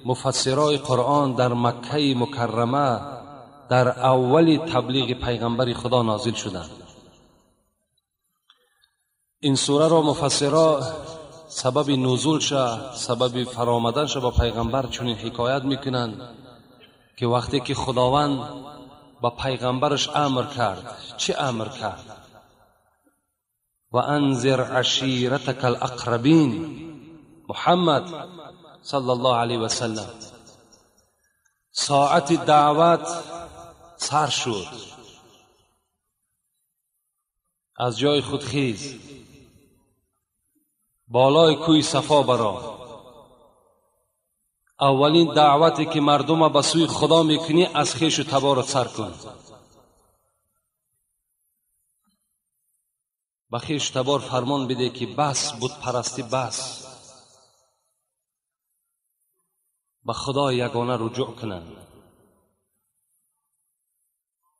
مفسرای قرآن در مکه مکرمه در اول تبلیغ پیغمبر خدا نازل شدند. این سوره را مفسرا سبب نزول شه، سبب فرامدن شه با پیغمبر چنین حکایت میکنند که وقتی که خداوند با پیغمبرش امر کرد، چه امر کرد؟ و انذر عشیرتک الاقربین، محمد صلی الله علیه و سلم. ساعت دعوت سر شد، از جای خود خیز، بالای کوی صفا برا. اولین دعوتی که مردم به سوی خدا میکنی از خویش و تبارت سر کن. به خویش تبار فرمان بده که بس بت پرستی، بس، به خدا یگانه رجوع کنند.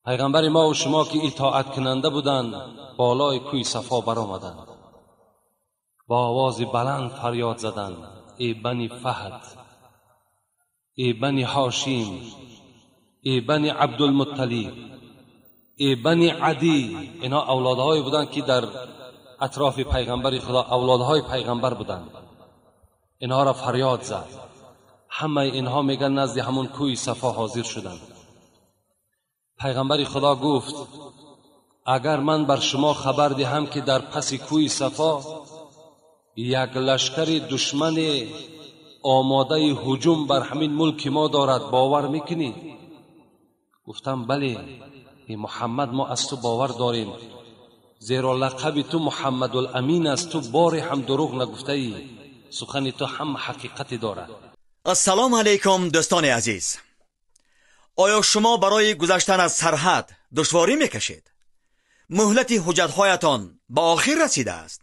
پیغمبر ما و شما که اطاعت کننده بودند بالای کوی صفا برآمدند، با آواز بلند فریاد زدند: ای بنی فهد، ای بنی هاشم، ای بنی عبدالمطلب، ای بنی عدی. اینا اولادهای بودند که در اطراف پیغمبر خدا اولادهای پیغمبر بودند. اینها را فریاد زد. همه اینها میگن نزد همون کوی صفا حاضر شدند. پیغمبر خدا گفت: اگر من بر شما خبر دهم که در پس کوی صفا یک لشکر دشمن آماده هجوم بر همین ملک ما دارد، باور میکنی؟ گفتم بله ای محمد، ما از تو باور داریم، زیرا لقب تو محمد الامین است، تو باری هم دروغ نگفته ای، سخن تو هم حقیقت دارد. السلام علیکم دوستان عزیز، آیا شما برای گذشتن از سرحد دشواری میکشید؟ مهلت حجتهایتان به آخر رسیده است.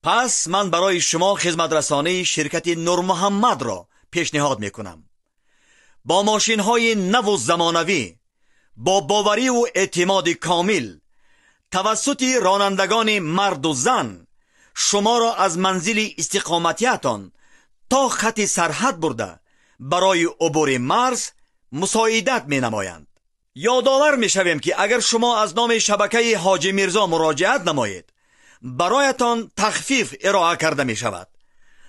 پس من برای شما خدمت رسانی شرکت نور محمد را پیشنهاد میکنم. با ماشین های نو و زمانوی، با باوری و اعتماد کامل، توسط رانندگان مرد و زن شما را از منزل استقامتیتان تا خط سرحد برده برای عبور مرز مساعدت می نمایند. یادآور می شویم که اگر شما از نام شبکه حاجی میرزا مراجعت نمایید برایتان تخفیف ارائه کرده می شود.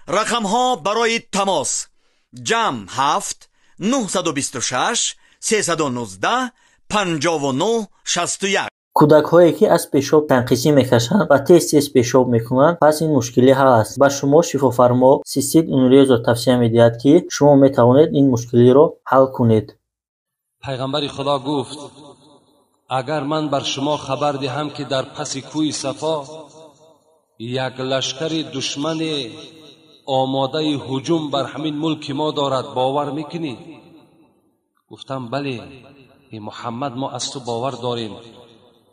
رقم ها برای تماس: جمع 7 926 319 59 61. Кӯдакҳое, ки аз пешоб танқисӣ мекашанд ва тез-тез пешоб мекунанд, пас ин мушкилӣ ҳал аст. Ба шумо шифофармо Цистит Унрезо тавсия медиҳад, ки шумо метавонед ин мушкилиро ҳал кунед. پیغمبر خدا گفت: اگر من بر شما خبر دهم که در پس کوی صفا یک لشکر دشمن آماده هجوم بر همین ملک ما دارد، باور میکنی؟ گفتم بله ای محمد، ما از تو باور داریم،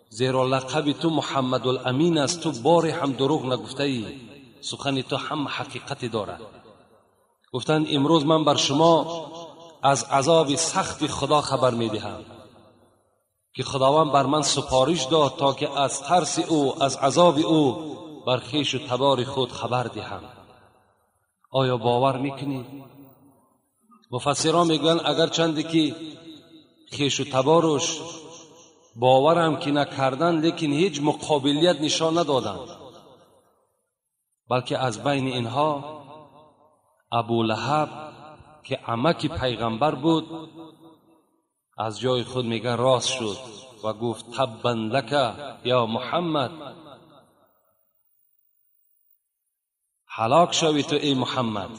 زیرا لقب تو محمد الامین است، تو باری هم دروغ نگفته ای، سخن تو هم حقیقت دارد. گفتند امروز من بر شما از عذاب سخت خدا خبر میدهم که خداوند بر من سپارش داد تا که از ترس او، از عذاب او بر خویش و تبار خود خبر دهم. آیا باور میکنید؟ مفسران میگویند اگر چندی که خویش و تبارش باورم که نکردن، لیکن هیچ مقابلیت نشان ندادند، بلکه از بین اینها ابو لهب که عمک پیغمبر بود از جای خود میگه راست شد و گفت: تبا لک یا محمد، هلاک شوی تو ای محمد.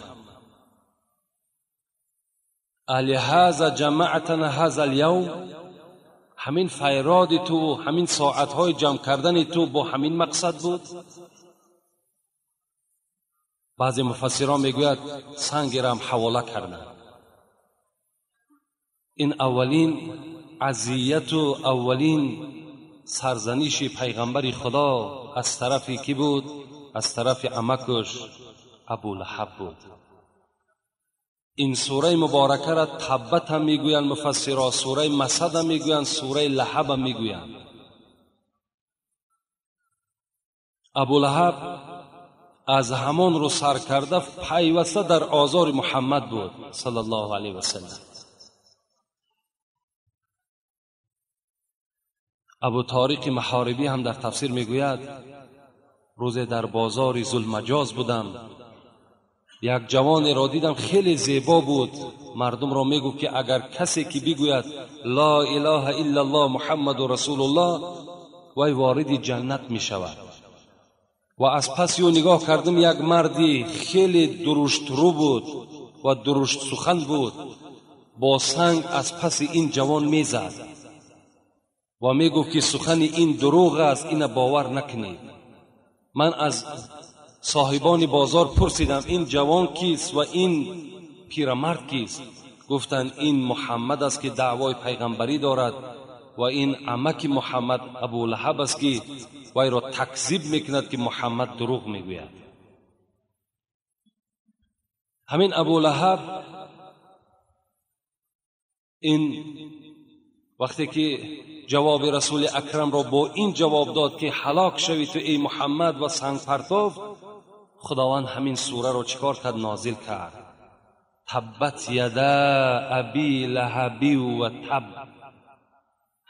الهذا جمعتنا هذا اليوم، همین فیراد تو، همین ساعتهای جمع کردن تو با همین مقصد بود؟ بعضی مفسران میگوید سنگ را هم حواله کردند. این اولین اذیت و اولین سرزنش پیغمبر خدا از طرف کی بود؟ از طرف عمکش ابو لهب بود. این سوره مبارکه را تبت هم میگویند مفسرها، سوره مسد هم میگویند، سوره لهب هم میگویند. ابو لهب Аз ҳамон рӯз сар карда пайваста дар озори Муҳаммад буд саллаллоҳу алайҳи васаллам. Абу Ториқи Маҳорибӣ ҳам дар тафсир мегӯяд рӯзе дар бозори Зулмаҷоз будам, як ҷавонеро дидам хеле зебо буд. Мардумро мегуфт ки агар касе ки бигӯяд ла илаҳа иллаллоҳ Муҳаммаду расулуллоҳ, вай вориди ҷаннат мешавад. Ва аз паси ӯ нигоҳ кардам, як марди хеле дуруштрӯ буд ва дуруштсухан буд, бо санг аз паси ин ҷавон мезад ва мегуфт ки сухани ин дурӯғ аст, ина бовар накунед. Ман аз соҳибони бозор пурсидам ин ҷавон кист ва ин пирамард кист? Гуфтанд ин Муҳаммад аст ки даъвои пайғамбарӣ дорад ва ин амаки Муҳаммад Абулаҳаб аст ки вайро такзиб мекунад ки Муҳаммад дурӯғ мегӯяд. Ҳамин Абулаҳаб ин вақте ки ҷавоби расули акрамро бо ин ҷавоб дод ки ҳалок шавӣ ту эй Муҳаммад ва санг партофт, худованд ҳамин сураро чикор кард? Нозил кард. Таббат яда аби лаҳаби ва таб.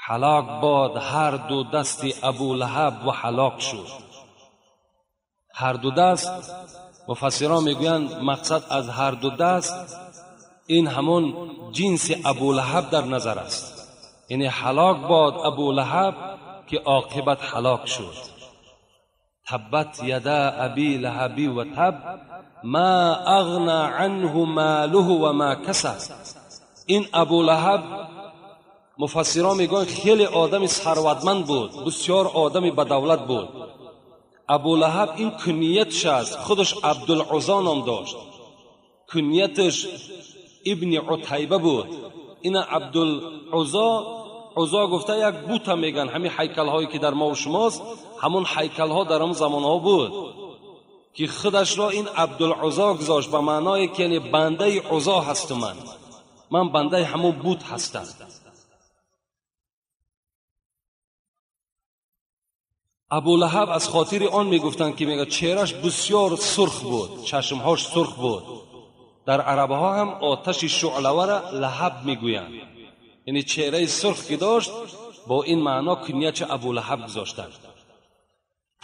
Ҳалок бод ҳар ду дасти Абулаҳаб ва ҳалок шуд. Ҳар ду даст, муфассирон мегӯянд мақсад аз ҳар ду даст ин ҳамон ҷинси Абулаҳаб дар назар аст. Яъне ҳалок бод Абулаҳаб ки оқибат ҳалок шуд. Таббат яда аби лаҳаби ва таб ма ағна анҳу молуҳу ва ма касаб. Ин Абулаҳаб муфассирон мегӯянд хеле одами сарватманд буд, бисёр одами бадавлат буд. Абулаҳаб ин куниятш аст, худаш Абдулуззо ном дошт, кунияташ ибни Утайба буд. Ина Абдулуззо, Уззо гуфта як бута мегӯянд, ҳамин ҳайкалҳое ки дар мо ва шумост, ҳамон ҳайкалҳо дар он замонҳо буд ки худашро ин Абдулуззо гузошт, ба маъное ки яъне бандаи Уззо ҳастам, ман бандаи ҳамон бут ҳастам. Абулаҳаб аз хотири он мегуфтанд ки мегӯяд чеҳраш бисёр сурх буд, чашмҳош сурх буд. Дар арабҳо ҳам оташи шуълавара лаҳаб мегӯянд, яъне чеҳраи сурх ки дошт, бо ин маъно куньяча Абулаҳаб гузоштанд.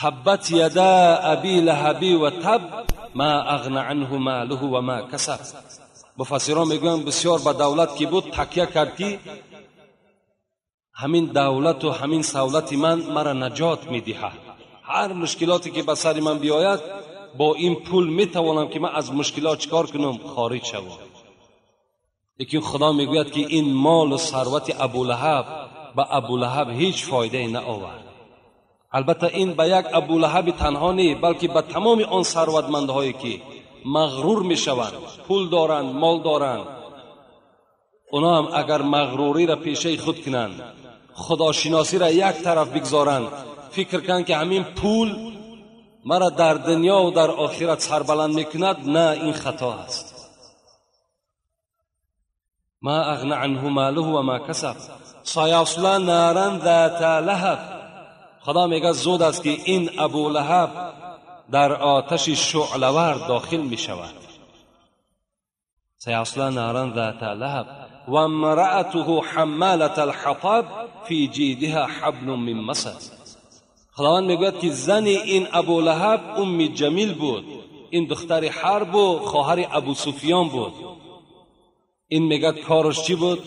Таббат яда аби лаҳаби ва таб ма ағна анҳу молуҳу ва ма касаб. Муфассирон мегӯянд бисёр ба давлат ки буд такя кард ки ҳамин давлату ҳамин савлати ман мара наҷот медиҳад. Ҳар мушкилоте ки ба сари ман биёяд бо ин пул метавонам ки ман аз мушкилот чикор кунам? Хориҷ шавам. Лекин худо мегӯяд ки ин молу сарвати Абулаҳаб ба Абулаҳаб ҳеҷ фоидае наовард. Албатта ин ба як Абулаҳаби танҳо не, балки ба тамоми он сарватмандҳое ки мағрур мешаванд, пул доранд, мол доранд, اونا هم اگر مغروری را پیشه خود کنند، خداشناسی را یک طرف بگذارند، فکر کنند که همین پول مرا در دنیا و در آخرت سربلند میکند، نه، این خطا است. ما اغنى عنه ماله و ما کسب سیصلی نارا ذات لهب. خدا میگه زود است که این ابو لهب در آتش شعله‌ور داخل میشود. سیصلی نارا ذات لهب و امرأته حمالة الحطب فی جیدها حبل من مسد. خداوند میگوید که زن این ابو لهب ام جمیل بود، این دختر حرب و خواهر ابو سفیان بود. این میگه کارش چی بود؟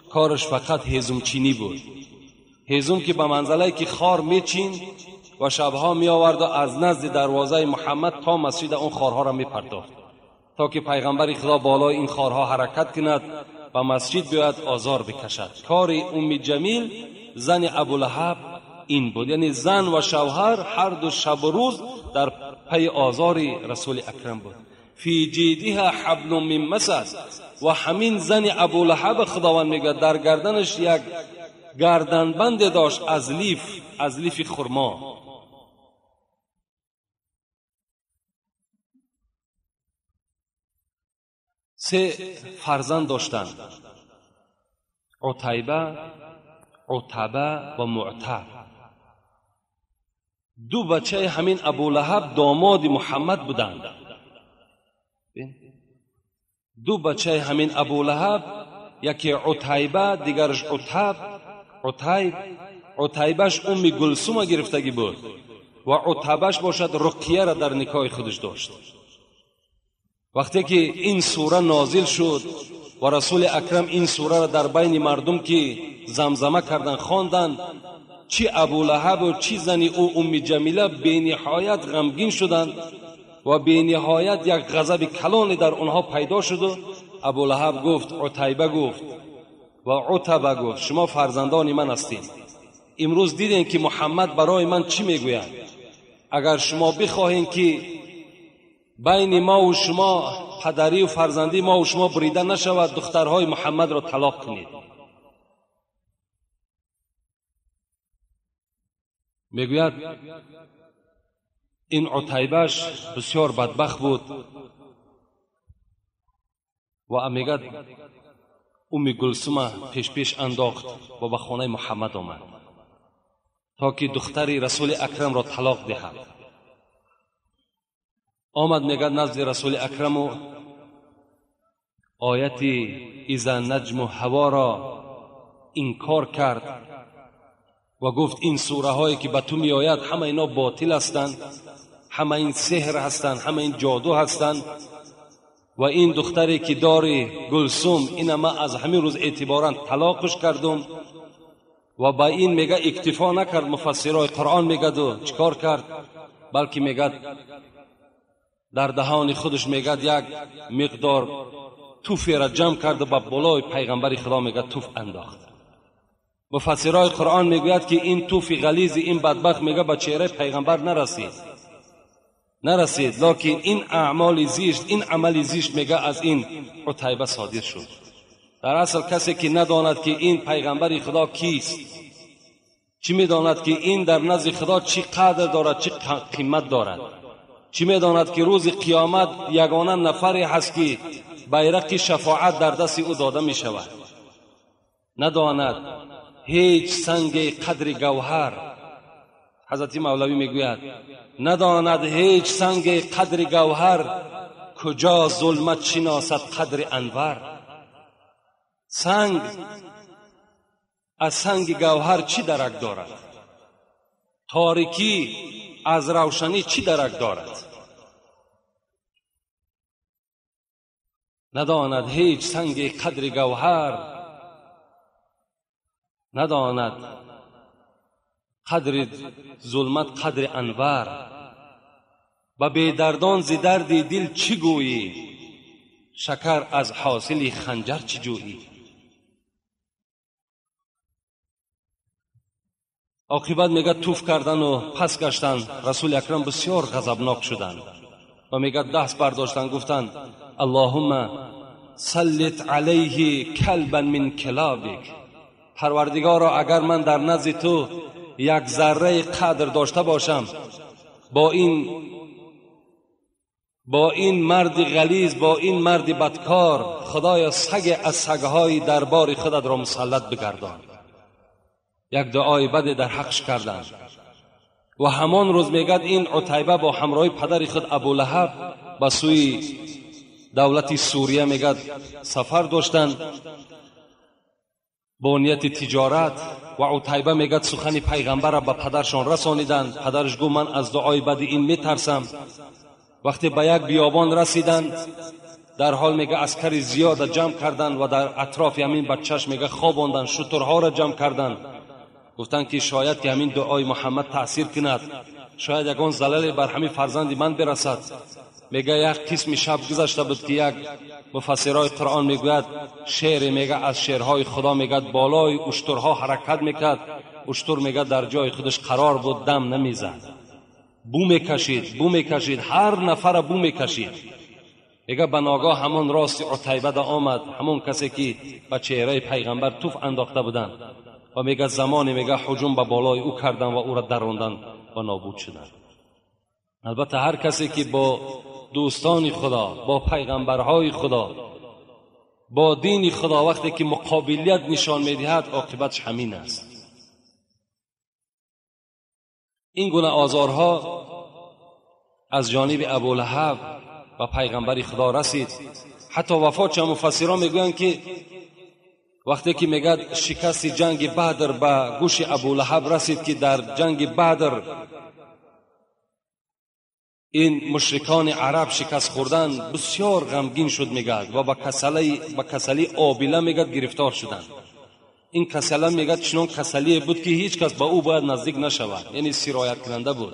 کارش فقط هیزم چینی بود. هیزم که به منزله که خار میچین و شبها می آورد و از نزد دروازه محمد تا مسجد اون خارها را میپرداخت تا که پیغمبر خدا بالای این خارها حرکت کند و مسجد بیاید آزار بکشد. کار ام جمیل زن ابو لهب این بود، یعنی زن و شوهر هر دو شب و روز در پی آزار رسول اکرم بود. فی جیدها حبل من مسد. و همین زن ابو لهب خداوند میگه در گردنش یک گردنبند داشت از لیف، از لیف خرما. سه فرزند داشتند، عتیبه، عتبه و معتب. Ду бачаи ҳамин Абулаҳаб домоди Муҳаммад буданд. Ду бачаи ҳамин Абулаҳаб, яке Утайба, дигараш Утайб. Утайбаш Умми Гулсума гирифтагӣ буд ва Утабаш бошад Руқияро дар никоҳи худаш дошт. Вақте ки ин сура нозил шуд ва Расули Акрам ин сураро дар байни мардум ки замзама кардан хондан, чӣ Абулаҳабу чӣ зани ӯ Умми Ҷамила бениҳоят ғамгин шуданд ва бениҳоят як ғазаби калоне дар онҳо пайдо шуду Абулаҳаб гуфт, Утайба гуфт ва Утаба гуфт, шумо фарзандони ман ҳастед. Имрӯз дидем ки Муҳаммад барои ман чӣ мегӯяд. Агар шумо бихоҳем ки байни мо ва шумо падарӣ ва фарзандии мо ва шумо бурида нашавад, духтарҳои Муҳаммадро талоқ кунед. Мегӯяд ин Утайбаш бисёр бадбахт буд ва мегӯяд Умми Гулсума пешпеш андохт ва ба хонаи Муҳаммад омад то ки духтари Расули Акрамро талоқ диҳад. Омад мегӯяд назди Расули Акраму ояти иза наҷму ҳаворо инкор кард ва гуфт ин сураҳое ки ба ту меояд ҳама ино ботил ҳастанд, ҳама ин сеҳр ҳастанд, ҳама ин ҷоду ҳастанд ва ин духтаре ки дори Гулсум ина ман аз ҳамин рӯз эътиборан талоқш кардум. Ва ба ин мега иктифо накард, муфассирои Қуръон мегаду чикор кард, балки мегад дар даҳони худаш мегад як миқдор туферо ҷамъ кард ва ба болои пайғамбари Худо мегад туф андохт. Муфассирои Қуръон мегӯяд ки ин туфи ғализи ин бадбахт мега ба чеҳраи пайғамбар нарасид, лекин ин аъмоли зишт, ин амали зишт мега аз ин Утайба содир шуд. Дар асл касе ки надонад ки ин пайғамбари Худо кист, чӣ медонад ки ин дар назди Худо чӣ қадр дорад, чӣ қимат дорад, чӣ медонад ки рӯзи қиёмат ягона нафаре ҳаст ки байрақи шафоат дар дасти ӯ дода мешавад. Надонад ҳеҷ санги қадри гавҳар, ҳазрати Мавлавӣ мегӯяд, надонад ҳеҷ санги қадри гавҳар, куҷо зулмат шиносад қадри анвар. Санг аз санги гавҳар чӣ дарак дорад? Торикӣ аз равшанӣ чӣ дарак дорад? Надонад ҳеҷ санги қадри гавҳар, надонад қадри зулмат қадри анвар. Ба бедардон зи дарди дил чӣ гӯйӣ, шакар аз ҳосили ханҷар чӣ ҷӯйӣ. Оқибат мегӯяд туф кардану пас гаштан. Расули Акрам бисёр ғазабнок шуданд ва мегӯяд даст бардоштанд, гуфтанд Аллоҳумма саллит алайҳи калбан мин килобик. Парвардигоро, агар ман дар назди ту як зарраи қадр дошта бошам, бо ин марди ғализ, бо ин марди бадкор, Худоё саге аз сагҳои дарбори худатро мусаллат бигардон. Як дуои баде дар ҳақш карданд ва ҳамон рӯз мегӯяд ин Утайба бо ҳамроҳи падари худ Абулаҳаб ба сӯи давлати Сурия мегӯяд сафар доштанд бо нияти тиҷорат. Ва Утайба мегӯяд сухани пайғамбарро ба падаршон расониданд. Падараш гуфт ман аз дуои бади ин метарсам. Вақте ба як биёбон расиданд, дар ҳол мега аскари зиёда ҷамъ карданд ва дар атрофи ҳамин бачаш мега хобонданд, шутурҳоро ҷамъ карданд. Гуфтанд ки шояд ки ҳамин дуои Муҳаммад таъсир кунад, шояд ягон залале бар ҳамин фарзанди ман бирасад. Мега як қисми шаб гузашта буд ки як муфассирои Қуръон мегӯяд шеъре мега аз шеърҳои Худо мегӯяд болои уштурҳо ҳаракат мекард. Уштур мега дар ҷои худаш қарор буд, дам намезад, бу мекашид, бу мекашид, ҳар нафара бу мекашид. Мега ба ногоҳ ҳамон рости Утайбада омад, ҳамон касе ки ба чеҳраи пайғамбар туф андохта буданд ва мега замоне мега ҳуҷум ба болои ӯ карданд ва ӯро даронданд ва нобуд шуданд. Албатта ҳар касе ки бо дӯстони Худо, бо пайғамбарҳои Худо, бо дини Худо вақте ки муқобилият нишон медиҳад, оқибатш ҳамин аст. Ин гуна озорҳо аз ҷониби Абулаҳаб ба пайғамбари Худо расид. Ҳатто вафот чанд муфассирон мегӯянд ки вақте ки мегӯяд шикасти ҷанги Бадр ба гӯши Абулаҳаб расид, ки дар ҷанги Бадр ин мушрикони араб шикаст хӯрдан, бисёр ғамгин шуд, мегӯяд, ва ба касалии обила, мегӯяд, гирифтор шуданд. Ин касала, мегӯяд, чунон касалие буд ки ҳеҷ кас ба ӯ бояд наздик нашавад, яъне сирояткунанда буд.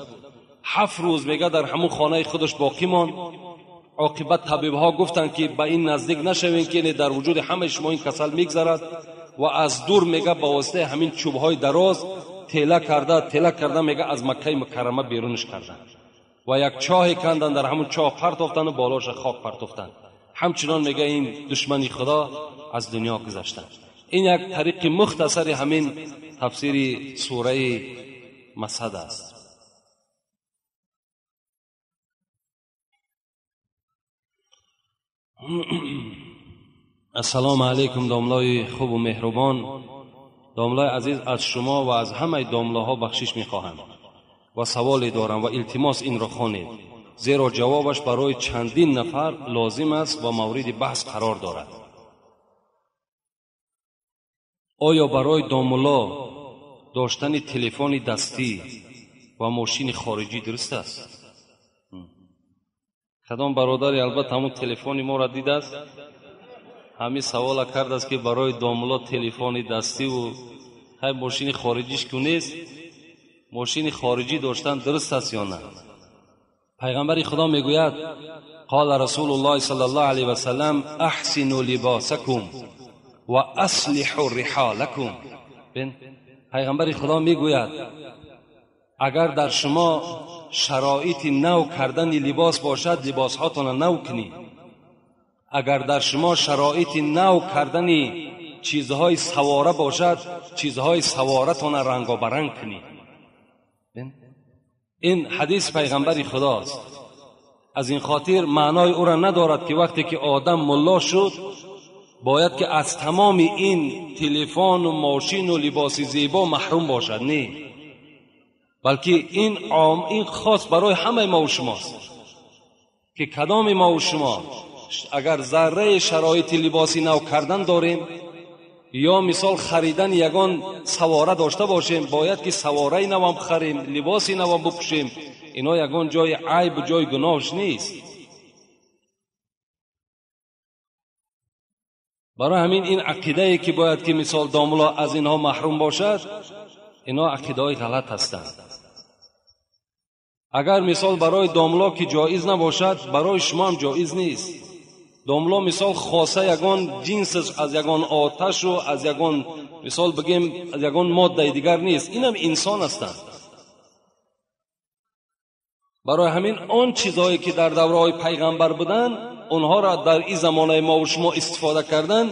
7 рӯз, мегӯяд, дар ҳамон хонаи худаш боқӣ монд. Оқибат табибҳо гуфтанд ки ба ин наздик нашавем, ки дар вуҷуди ҳамаи шумо ин касал мегзарад. Ва аз дур, мегӯяд, ба воситаи ҳамин чӯбҳои дароз тела карда, мегӯяд, аз Маккаи Мукаррама берунаш карданд ва як чоҳе канданд, дар ҳамон чоҳ партофтанд ва болоша хок партофтанд. Ҳамчунон, мегӯяд, ин душмани Худо аз дунё гузаштанд. Ин як тариқи мухтасари ҳамин тафсири сураи Масад аст. Ассалому алайкум, домлои хубу меҳрубон. Домлои азиз, аз шумо ва аз ҳамаи домлоҳо бахшиш мехоҳам ва саволе дорам ва илтимос инро хонед, зеро ҷавобаш барои чандин нафар лозим аст ва мавриди баҳс қарор дорад. Оё барои домулло доштани телефони дастӣ ва мошини хориҷӣ дуруст аст? Кадом бародаре албатта ҳамон телефони моро дидааст, ҳамин савола кардааст ки барои домулло телефони дастиву ҳай мошини хориҷиш ку нест, мошини хориҷӣ доштан дуруст аст ё на? Пайғамбари Худо мегӯяд: қола Расулуллоҳи саллаллоҳу алайҳи васаллам аҳсину либосакум ва аслиҳу риҳолакум. Пайғамбари Худо мегӯяд: агар дар шумо шароити нав кардани либос бошад, либосҳотонро нав кунед. Агар дар шумо шароити нав кардани чизҳои савора бошад, чизҳои саворатонро рангобаранг кунед. Ин ҳадис пайғамбари Худост. Аз ин хотир маънои ӯро надорад ки вақте ки одам мулло шуд, бояд ки аз тамоми ин телефону мошину либоси зебо маҳрум бошад. Не, балки ин ин хос барои ҳамаи мо ва шумост, ки кадоми мо ва шумо агар зарраи шароити либоси нав кардан дорем ё мисол харидани ягон савора дошта бошем, бояд ки савораи навам харем, либоси навам бипӯшем. Ино ягон ҷои айб, ҷои гуноҳш нест. Барои ҳамин ин ақидае ки бояд ки мисол домулло аз инҳо маҳрум бошад, ино ақидаҳои ғалат ҳастанд. Агар мисол барои домулло ки ҷоиз набошад, барои шумо ҳам ҷоиз нест. Домулло мисол хоса ягон ҷинсаш аз ягон оташу аз ягон, мисол бигем, аз ягон моддаи дигар нест. Инам инсон ҳастанд. Барои ҳамин он чизҳое ки дар давраҳои пайғамбар буданд, онҳоро дар ин замонаи мо ва шумо истифода кардан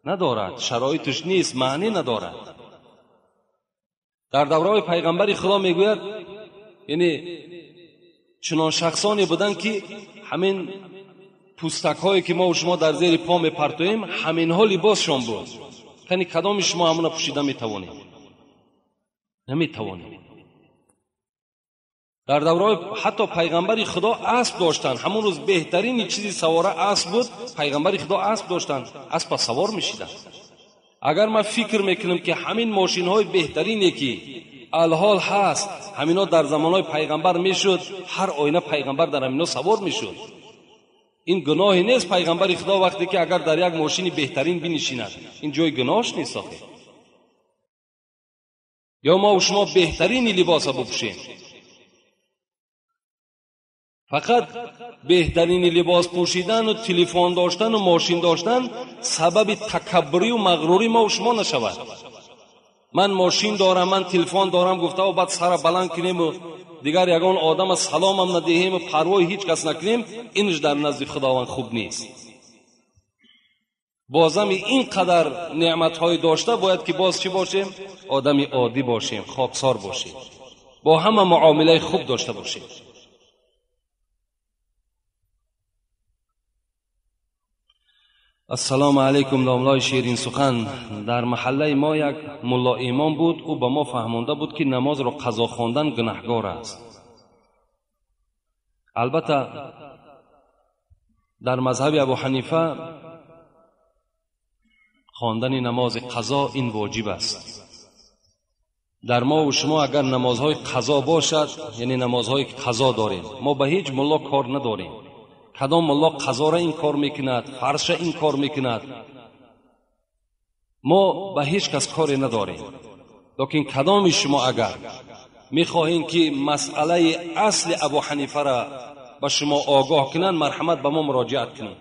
надорад, шароиташ нест, маънӣ надорад. Дар давраҳои пайғамбари Худо мегӯяд, яъне чунон шахсоне буданд ки ҳамин пӯстакҳое ки мо ва шумо дар зери по мепартоем, ҳаминҳо либосшон буд. Яъне кадоми шумо ҳамона пӯшида метавонед? Наметавонед. Дар давраҳои ҳатто пайғамбари Худо асп доштанд. Ҳамон рӯз беҳтарини чизи савора асп буд. Пайғамбари Худо асп доштанд, аспа савор мешиданд. Агар ман фикр мекунам ки ҳамин мошинҳои беҳтарине ки алҳол ҳаст, ҳамино дар замонҳои пайғамбар мешуд, ҳар оина пайғамбар дар ҳамино савор мешуд. Ин гуноҳе нест. Пайғамбари Худо вақте ки агар дар як мошини беҳтарин бинишинад, ин ҷои гуноҳш нест охир. Ё мо ва шумо беҳтарини либоса бипӯшем. Фақат беҳтарини либос пӯшидану телефон доштану мошин доштан сабаби такаббурию мағрурии мо ва шумо нашавад. Ман мошин дорам, ман телефон дорам гуфтаву баъд сара баланд кунему дигар ягон одама саломам надиҳему парвои ҳеҷ кас накунем, инш дар назди Худованд хуб нест. Бозами ин қадар неъматҳои дошта бояд ки боз чӣ бошем? Одами оддӣ бошем, хоксор бошем, бо ҳама муомилаи хуб дошта бошем. Ассалому алайкум домлаи ширин сухан. Дар маҳаллаи мо як мулло имом буд. Ӯ ба мо фаҳмонда буд, ки намозро қазо хондан гунаҳгор аст. Албатта дар мазҳаби Абу Ҳанифа хондани намози қазо ин воҷиб аст. Дар мо ва шумо агар намозҳои қазо бошад, яъне намозҳои қазо дорем, мо ба ҳеҷ мулло кор надорем. Кадом мулло қазора ин кор мекунад, фарша ин кор мекунад, мо ба ҳеҷ кас коре надорем. Лекин кадоми шумо агар мехоҳем ки масъалаи асли Абу Ҳанифара ба шумо огоҳ кунанд, марҳамат ба мо муроҷиат кунед.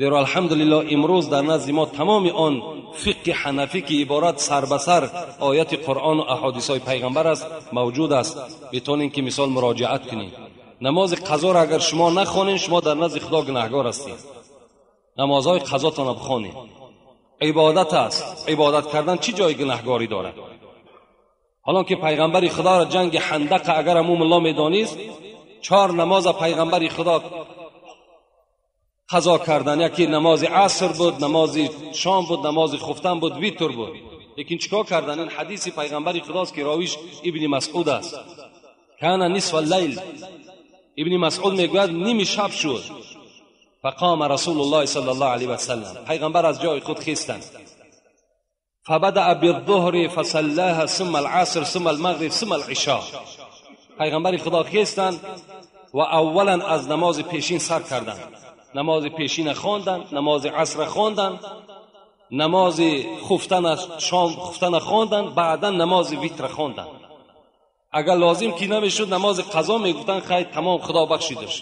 Зеро алҳамдулиллоҳ имрӯз дар назди мо тамоми он фиқҳи ҳанафӣ ки иборат сар ба сар ояти Қуръон ва аҳодисҳои пайғамбар аст мавҷуд аст. Метавонем ки мисол муроҷиат кунем. Намози қазоро агар шумо нахонед, шумо дар назди Худо гунаҳгор ҳастед. Намозҳои қазотонро бихонед. Ибодат аст. Ибодат кардан чӣ ҷои гунаҳгорӣ дорад? Ҳолон ки пайғамбари Худоро ҷанги Хандақа агар ҳамун мулло медонист, 4 намоза пайғамбари Худо қазо кардан, яке намози аср буд, намози шом буд, намози хуфтан буд, витр буд. Лекин чикор кардан? Ин ҳадиси пайғамбари Худост ки ровиш Ибни Масъуд аст. Кана нисфа лайл. Ибни Масъуд мегӯяд ними шаб шуд. Фақома Расулуллоҳи саллаллоҳу алайҳи васаллам. Пайғамбар аз ҷои худ хестанд. Фабадаъа биддуҳри фасаллаҳа сумма алъаср сумма алмағриб сумма алъишо. Пайғамбари Худо хестанд ва аввалан аз намози пешин сар карданд. Намози пешина хонданд, намози аср хонданд, намози хуфтана, шом хуфтана хонданд, баъдан намози витр хонданд. Агар лозим ки намешуд намози қазо мегуфтанд, хайр тамом Худо бахшидаш.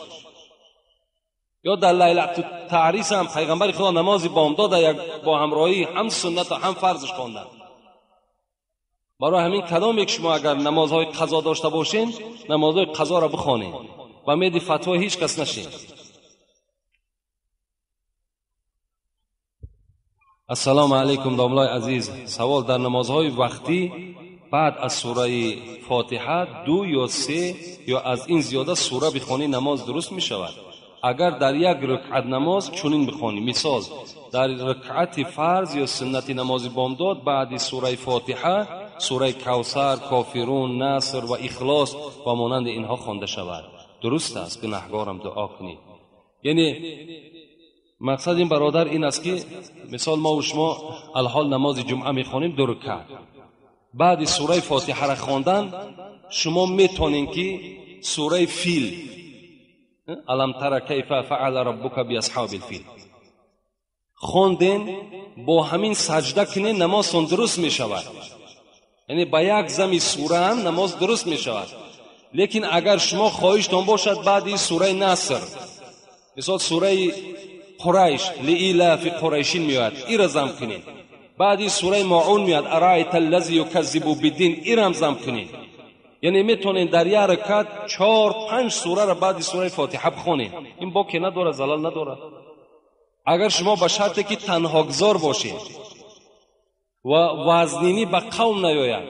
Ё дар лайлату таърис ҳам пайғамбари Худо намози бомдод як бо ҳамроҳӣ ҳам суннат ва ҳам фарзш хонданд. Барои ҳамин кадом як шумо агар намозҳои қазо дошта бошед, намозҳои қазоро бихонед ва меди фатво ҳеҷ кас нашед. Ассалому алайкум домлаи азиз. Савол: дар намозҳои вақтӣ баъд аз сураи Фотиҳа 2 ё 3 ё аз ин зиёда сура бихонӣ намоз дуруст мешавад? Агар дар як рукъат намоз чунин бихонӣ, мисол дар рукъати фарз ё суннати намози бомдод баъди сураи Фотиҳа сураи Кавсар, Кофирун, Наср ва Ихлос ва монанди инҳо хонда шавад, дуруст аст? Гунаҳгорам дуо кунед. Яъне мақсад ин бародар ин аст ки мисол мо ва шумо алҳол намози ҷумъа мехонем 2 рукъат. Баъди сураи Фотиҳаро хондан шумо метавонед ки сураи Фил, алам тара кайфа фаъала раббука биасҳобил фил хонден, бо ҳамин саҷда кунед, намозтон дуруст мешавад. Яъне ба як зами сура ҳам намоз дуруст мешавад. Лекин агар шумо хоҳиштон бошад баъди сураи Наср, мисол сураи Қурайш, лиилафи Қурайшин меояд, ира зам кунед. Баъди сураи Моун меояд, араайта аллази юказзибу биддин, ирам зам кунед. Яъне метавонед дар як ракат 4-5 сураро баъди сураи Фотиҳа бихонед. Ин боке надорад, залал надорад. Агар шумо ба шарте ки танҳогзор бошед ва вазнинӣ ба қавм наёяд,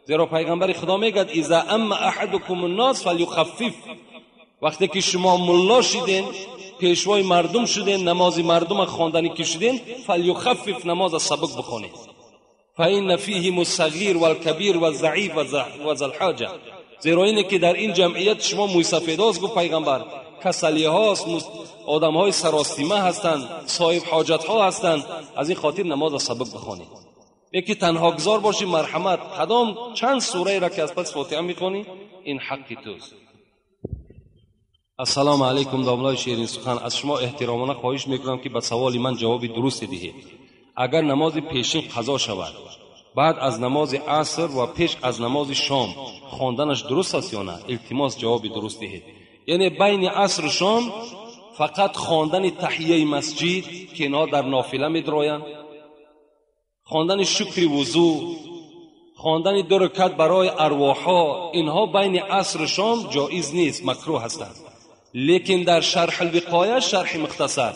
зеро пайғамбари Худо мегӯяд иза амма аҳадукум аннос фалюхаффиф. Вақте ки шумо мулло шиден, пешвои мардум шуден, намози мардума хонданӣ ки шуден, фалюхаффиф, намоза сабук бихонед. фаинна фиҳим ассағир валкабир ваззаиф ва залҳоҷа. Зеро ине ки дар ин ҷамъият шумо мӯйсафедост, гуфт пайғамбар, касалиҳост, одамҳои саростима ҳастанд, соҳиб ҳоҷатҳо ҳастанд. Аз ин хотир намоза сабук бихонед. Яки танҳогзор бошӣ, марҳамат, кадом чанд сураеро ки аз пас Фотиҳа мехонӣ, ин ҳаққи туст. Ассалому алайкум домлаи ширин сухан. Аз шумо эҳтиромона хоҳиш мекунам ки ба саволи ман ҷавоби дурусте диҳед. Агар намози пешин қазо шавад, баъд аз намози аср ва пеш аз намози шом хонданаш дуруст аст ё на? Илтимос ҷавоби дуруст диҳед. Яъне байни асру шом фақат хондани таҳияи масҷид ки инҳо дар нофила медроянд, хондани шукри вузӯ, хондани 2 ракат барои арвоҳҳо, инҳо байни асру шом ҷоиз нест, макрӯҳ ҳастанд. Лекин дар шарҳ алвиқоя, шарҳи мухтасар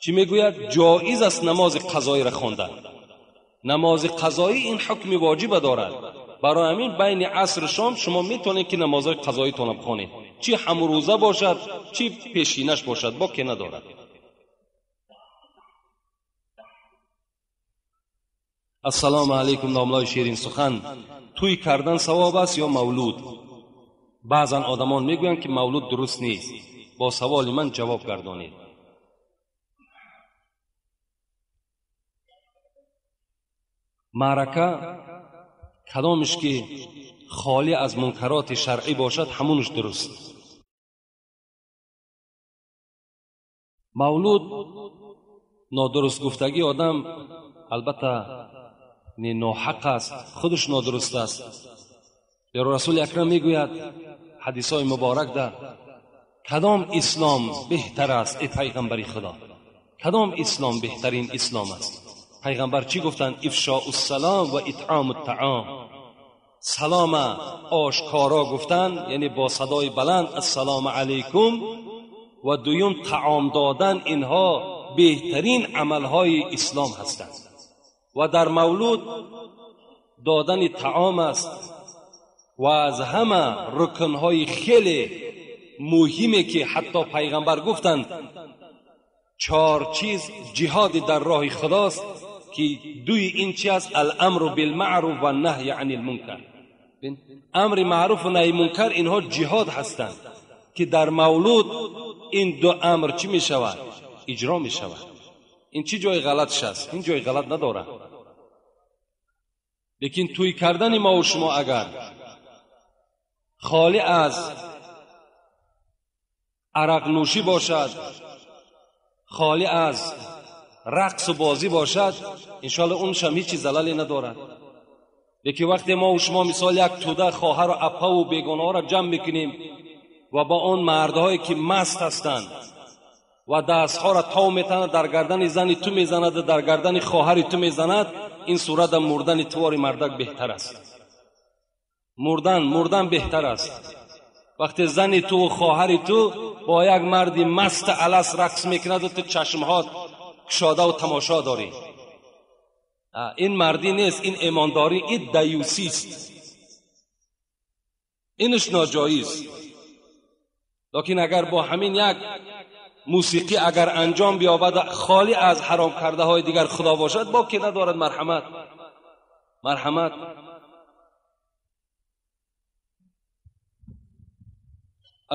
чӣ мегӯяд? Ҷоиз аст намози қазоиро хондан. Намози қазоӣ ин ҳукми воҷиба дорад. Барои ҳамин байни асру шом шумо метавонед ки намозҳои қазоитонро бихонед, чӣ ҳамрӯза бошад, чӣ пешинаш бошад, боке надорад. Ассалому алайкум, домлаи ширин сухан. Тӯй кардан савоб аст ё мавлуд? Баъзан одамон мегӯянд, ки мавлуд дуруст нест. Бо саволи ман ҷавоб гардонед. Маърака кадомиш ки холӣ аз мункароти шаръӣ бошад, ҳамунаш дуруст. Мавлуд нодуруст гуфтагии одам албатта ноҳақ аст, худаш нодуруст аст. Зеро Расули Акрам мегӯяд ҳадисҳои муборак дар кадом ислом беҳтар аст, эй пайғамбари Худо? Кадом ислом беҳтарин ислом аст? Пайғамбар чӣ гуфтанд? Ифшоу ссалом ва итъому ттаом. Салома ошкоро гуфтан, яъне бо садои баланд ассалому алайкум, ва дуюм таом додан, инҳо беҳтарин амалҳои ислом ҳастанд. Ва дар мавлуд додани таом аст ва аз ҳама рукнҳои хеле муҳиме ки ҳатто пайғамбар гуфтанд чор чиз ҷиҳоди дар роҳи худост, ки дуи ин чи аст? Аламру билмаъруф ва наҳй ани лмункар. Амри маъруф ва наҳи мункар инҳо ҷиҳод ҳастанд, ки дар мавлуд ин ду амр чӣ мешавад? Иҷро мешавад. Ин чӣ ҷои ғалатш аст? Ин ҷои ғалат надорад. Лекин тӯй кардани мо ва шумо агар холӣ аз арақнӯшӣ бошад, холӣ аз рақсу бозӣ бошад, иншоалло уншам ҳеҷ чиз залале надорад. Лекин вақте мо ва шумо мисол як тӯда хоҳару аппаву бегонаҳоро ҷамъ мекунем ва ба он мардҳое ки маст ҳастанд ва дастҳоро тов метанад, дар гардани зани ту мезанад, дар гардани хоҳари ту мезанад, ин сурата мурдани тувори мардак беҳтар аст. Мурдан беҳтар аст. Вақте зани ту ва хоҳари ту бо як марди маст алас рақс мекунад ва ту чашмҳо кушода ва тамошо дорӣ, ин мардӣ нест, ин имондорӣ, ин даюсист, инаш ноҷоиз. Лекин агар бо ҳамин як мусиқӣ агар анҷом биёбад, холӣ аз ҳаром кардаҳои дигар Худо бошад, боке надорад. Марҳамат, марҳамат.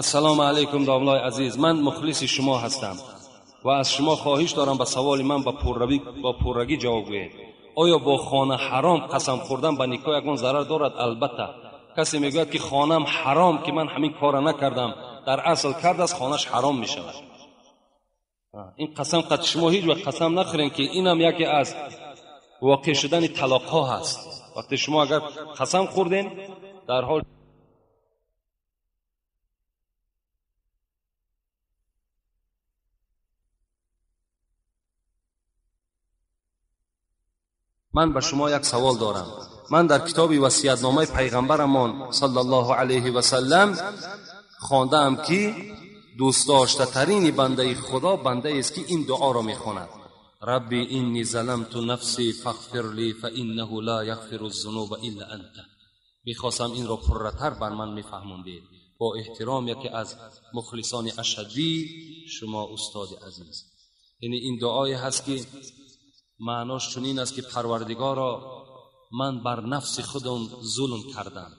Ассалому алайкум, домлаи азиз. Ман мухлиси шумо ҳастам ва аз шумо хоҳиш дорам ба саволи ман бо пуррагӣ ҷавоб гӯед. Оё бо хона ҳаром қасам хӯрдан ба никоҳ ягон зарар дорад? Албатта. Касе мегӯяд ки хонам ҳаром, ки ман ҳамин корро накардам, дар асл кардааст, хонаш ҳаром мешавад. Ин қасам қад шумо ҳеҷ вақт қасам нахӯред, ки инам яке аз воқеъ шудани талоқҳо ҳаст. Вақте шумо агар қасам хӯрдем, дар ҳол ман ба шумо як савол дорам. Ман дар китоби васиятномаи пайғамбарамон саллаллоҳу алайҳи васаллам хондаам, ки дӯстдоштатарини бандаи Худо бандаест, ки ин дуоро мехонад: Рабби инни заламту нафси фағфир ли фаиннаҳу ла яғфиру зунуба илла анта. Мехостам инро пурратар бар ман мефаҳмондед. Бо эҳтиром, яке аз мухлисони ашаддии шумо, устоди азиз. Яъне ин дуое ҳаст, ки маънош чунин аст, ки Парвардигоро, ман бар нафси худам зулм кардам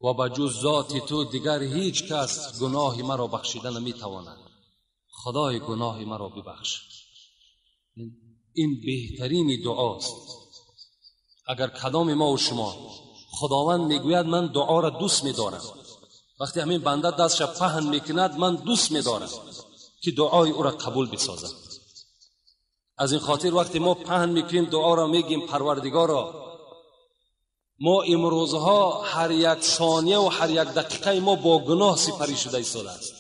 ва ба ҷуз зоти ту дигар ҳеҷ кас гуноҳи маро бахшида наметавонад. Худои гуноҳи маро бибахш. Ин беҳтарини дуост. Агар кадоми мо ва шумо, Худованд мегӯяд ман дуоро дӯст медорам, вақте ҳамин банда дастша паҳн мекунад, ман дӯст медорам ки дуои ӯро қабул бисозам. Аз ин хотир вақте мо паҳн мекунем дуоро, мегӯем Парвардигоро, мо имрӯзҳо ҳар як сония ва ҳар як дақиқаи мо бо гуноҳ сипарӣ шуда истодааст.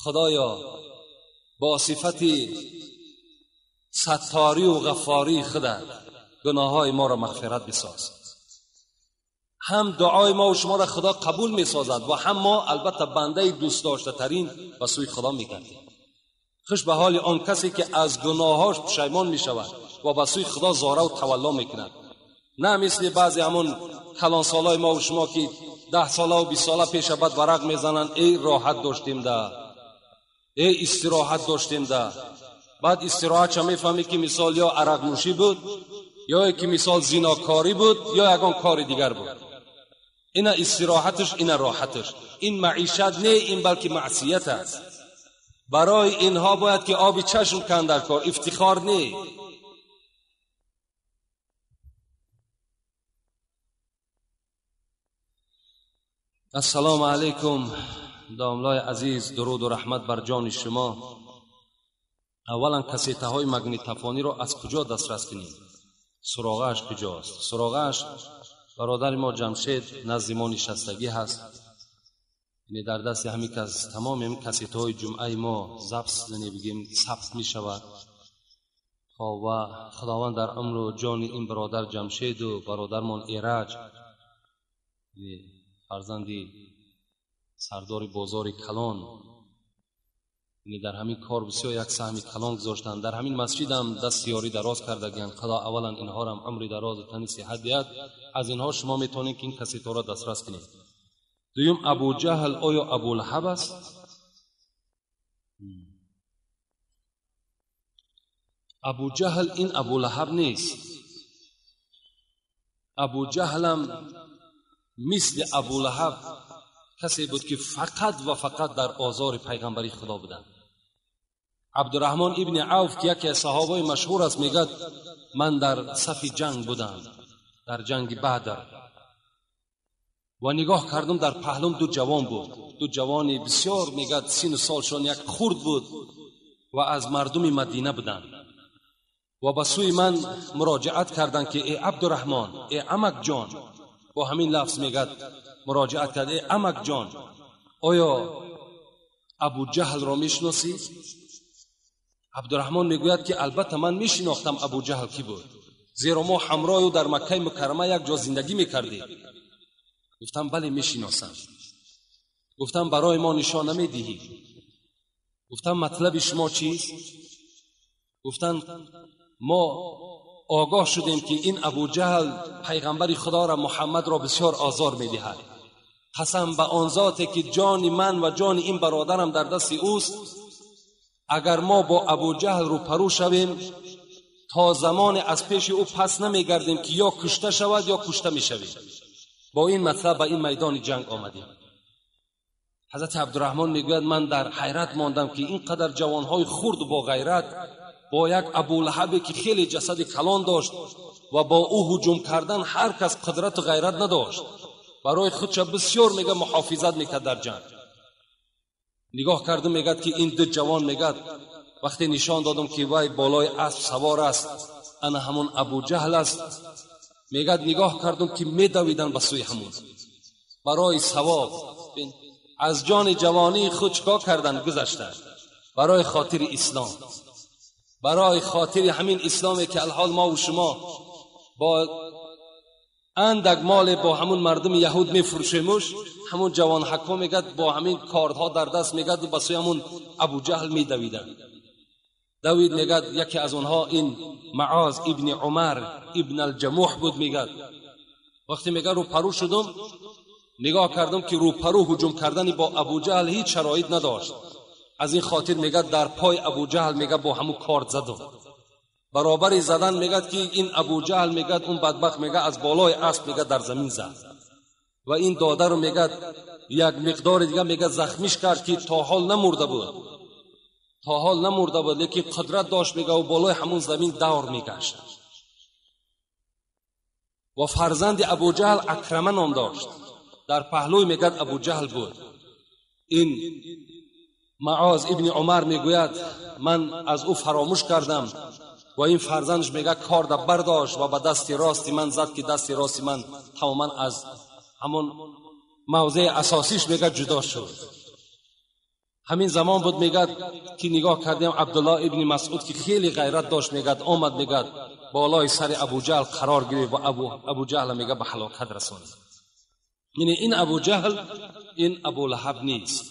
Худоё, бо сифати сатторӣ ва ғаффории худат гуноҳҳои моро мағфират бисоз. Ҳам дуои мо ва шуморо Худо қабул месозад ва ҳам мо албатта бандаи дӯстдоштатарин ба сӯи Худо мегардем. Хуш ба ҳоли он касе ки аз гуноҳҳош пушаймон мешавад ва ба сӯи Худо зора ва тавалло мекунад. На мисли баъзе ҳамон калонсолҳои мо ва шумо ки 10 сола ва 20 сола пеша баъд варақ мезананд: эй роҳат доштем да, эй истироҳат доштем да. بعد استراحتش میفهمی که مثال یا عرق نوشی بود، یا که مثال زیناکاری بود، یا یگان کار دیگر بود. اینا استراحتش، اینا راحتش، این معیشت نه، این بلکه معصیت است. برای اینها باید که آب چشم کن در کار، افتخار نه. السلام علیکم داملای عزیز، درود و رحمت بر جان شما. اولا کسیته های مگنیتوفونی را از کجا دسترس کنیم؟ سراغش کجاست؟ سراغش برادر ما جمشید نزد ما نشستگی هست، یعنی در دست همین کس تمام این کسیته های جمعه ما ضبط، یعنی بگیم ثبت می شود. و خداوند در عمر و جان این برادر جمشید و برادرمان ایرج، فرزندی سردار بازار کلان، یعنی در همین کار بسیار یک سهم کلان گذاشتند. در همین مسجد هم دست یاری دراز کردگیند. خدا اولا اینها را هم عمر دراز و تنی صحت دهد. از اینها شما میتونید که این کسیتا را دسترس کنید. دویم، ابو جهل آیا ابو لهب است؟ ابو جهل این ابو لهب نیست. ابو جهل هم مثل ابو لهب کسی بود که فقط و فقط در آزار پیغمبری خدا بودند. عبدالرحمن ابن عوف که یکی از صحابه مشهور است میگد من در صف جنگ بودم، در جنگ بدر، و نگاه کردم در پهلوم دو جوان بود، دو جوان بسیار میگد سن و سالشان یک خرد بود و از مردم مدینه بودند و به سوی من مراجعت کردند که ای عبدالرحمن، ای عمک جان، با همین لفظ میگد مراجعت کرد، ای عمک جان، آیا ابو جهل را میشناسی؟ عبدالرحمن میگوید که البته من میشناختم ابو جهل کی بود، زیرا ما همراه او در مکه مکرمه یک جا زندگی میکردیم. گفتم بله میشناسم. گفتم برای ما نشان نمیدهی؟ گفتم مطلب شما چیست؟ گفتند ما آگاه شدیم که این ابو جهل پیغمبر خدا را محمد را بسیار آزار میدهد. قسم به آن ذاتی که جان من و جان این برادرم در دست اوست، اگر ما با ابو جهل روپرو شویم تا زمان از پیش او پس نمیگردیم که یا کشته شود یا کشته میشویم. با این مطلب به این میدان جنگ آمدیم. حضرت عبدالرحمن میگوید من در حیرت ماندم که اینقدر جوانهای خرد و با غیرت با یک ابو لهب که خیلی جسد کلان داشت و با او هجوم کردن هر کس قدرت و غیرت نداشت، برای خودش بسیار میگه محافظت میکرد در جنگ. نگاه کردم میگد که این دو جوان، میگد وقتی نشان دادم که وای بالای اسب سوار است، انا همون ابو جهل است، میگد نگاه کردم که میدویدن به سوی همون برای ثواب. از جان جوانی خود چکا کردن گذشتن برای خاطر اسلام، برای خاطر همین اسلامی که الحال ما و شما با اندک مال با همون مردم یهود میفروشیمش، همون جوان حکا میگد با همین کاردها در دست میگد به سوی همون ابو جهل میدویدن. دوید میگد یکی از اونها این معاذ ابن عمر ابن الجموح بود. میگد وقتی میگد رو پرو شدم نگاه کردم که رو پرو هجوم کردن با ابو جهل هیچ شرایط نداشت، از این خاطر میگه در پای ابو جهل میگه با همون کارد زدم. برابر زدن میگه که این ابو جهل میگه اون بدبخت میگه از بالای اسب میگه در زمین زد و این داده رو میگه یک مقدار دیگه میگه زخمیش کرد که تا حال نمرده بود، تا حال نمرده بود، لیکن قدرت داشت میگه و بالای همون زمین دور میگشت. و فرزند ابو جهل اکرمه نام داشت، در پهلوی میگه ابو جهل بود. این معاذ ابن عمر میگوید من از او فراموش کردم و این فرزندش میگه کارد برداشت و به دست راستی من زد که دست راستی من تماما از همون موضع اساسیش میگه جدا شد. همین زمان بود میگه که نگاه کردیم عبدالله ابن مسعود که خیلی غیرت داشت میگه آمد میگه بالای سر ابو جهل قرار گرفت و ابو جهل میگه به هلاکت رساند. یعنی این ابو جهل این ابو لهب نیست،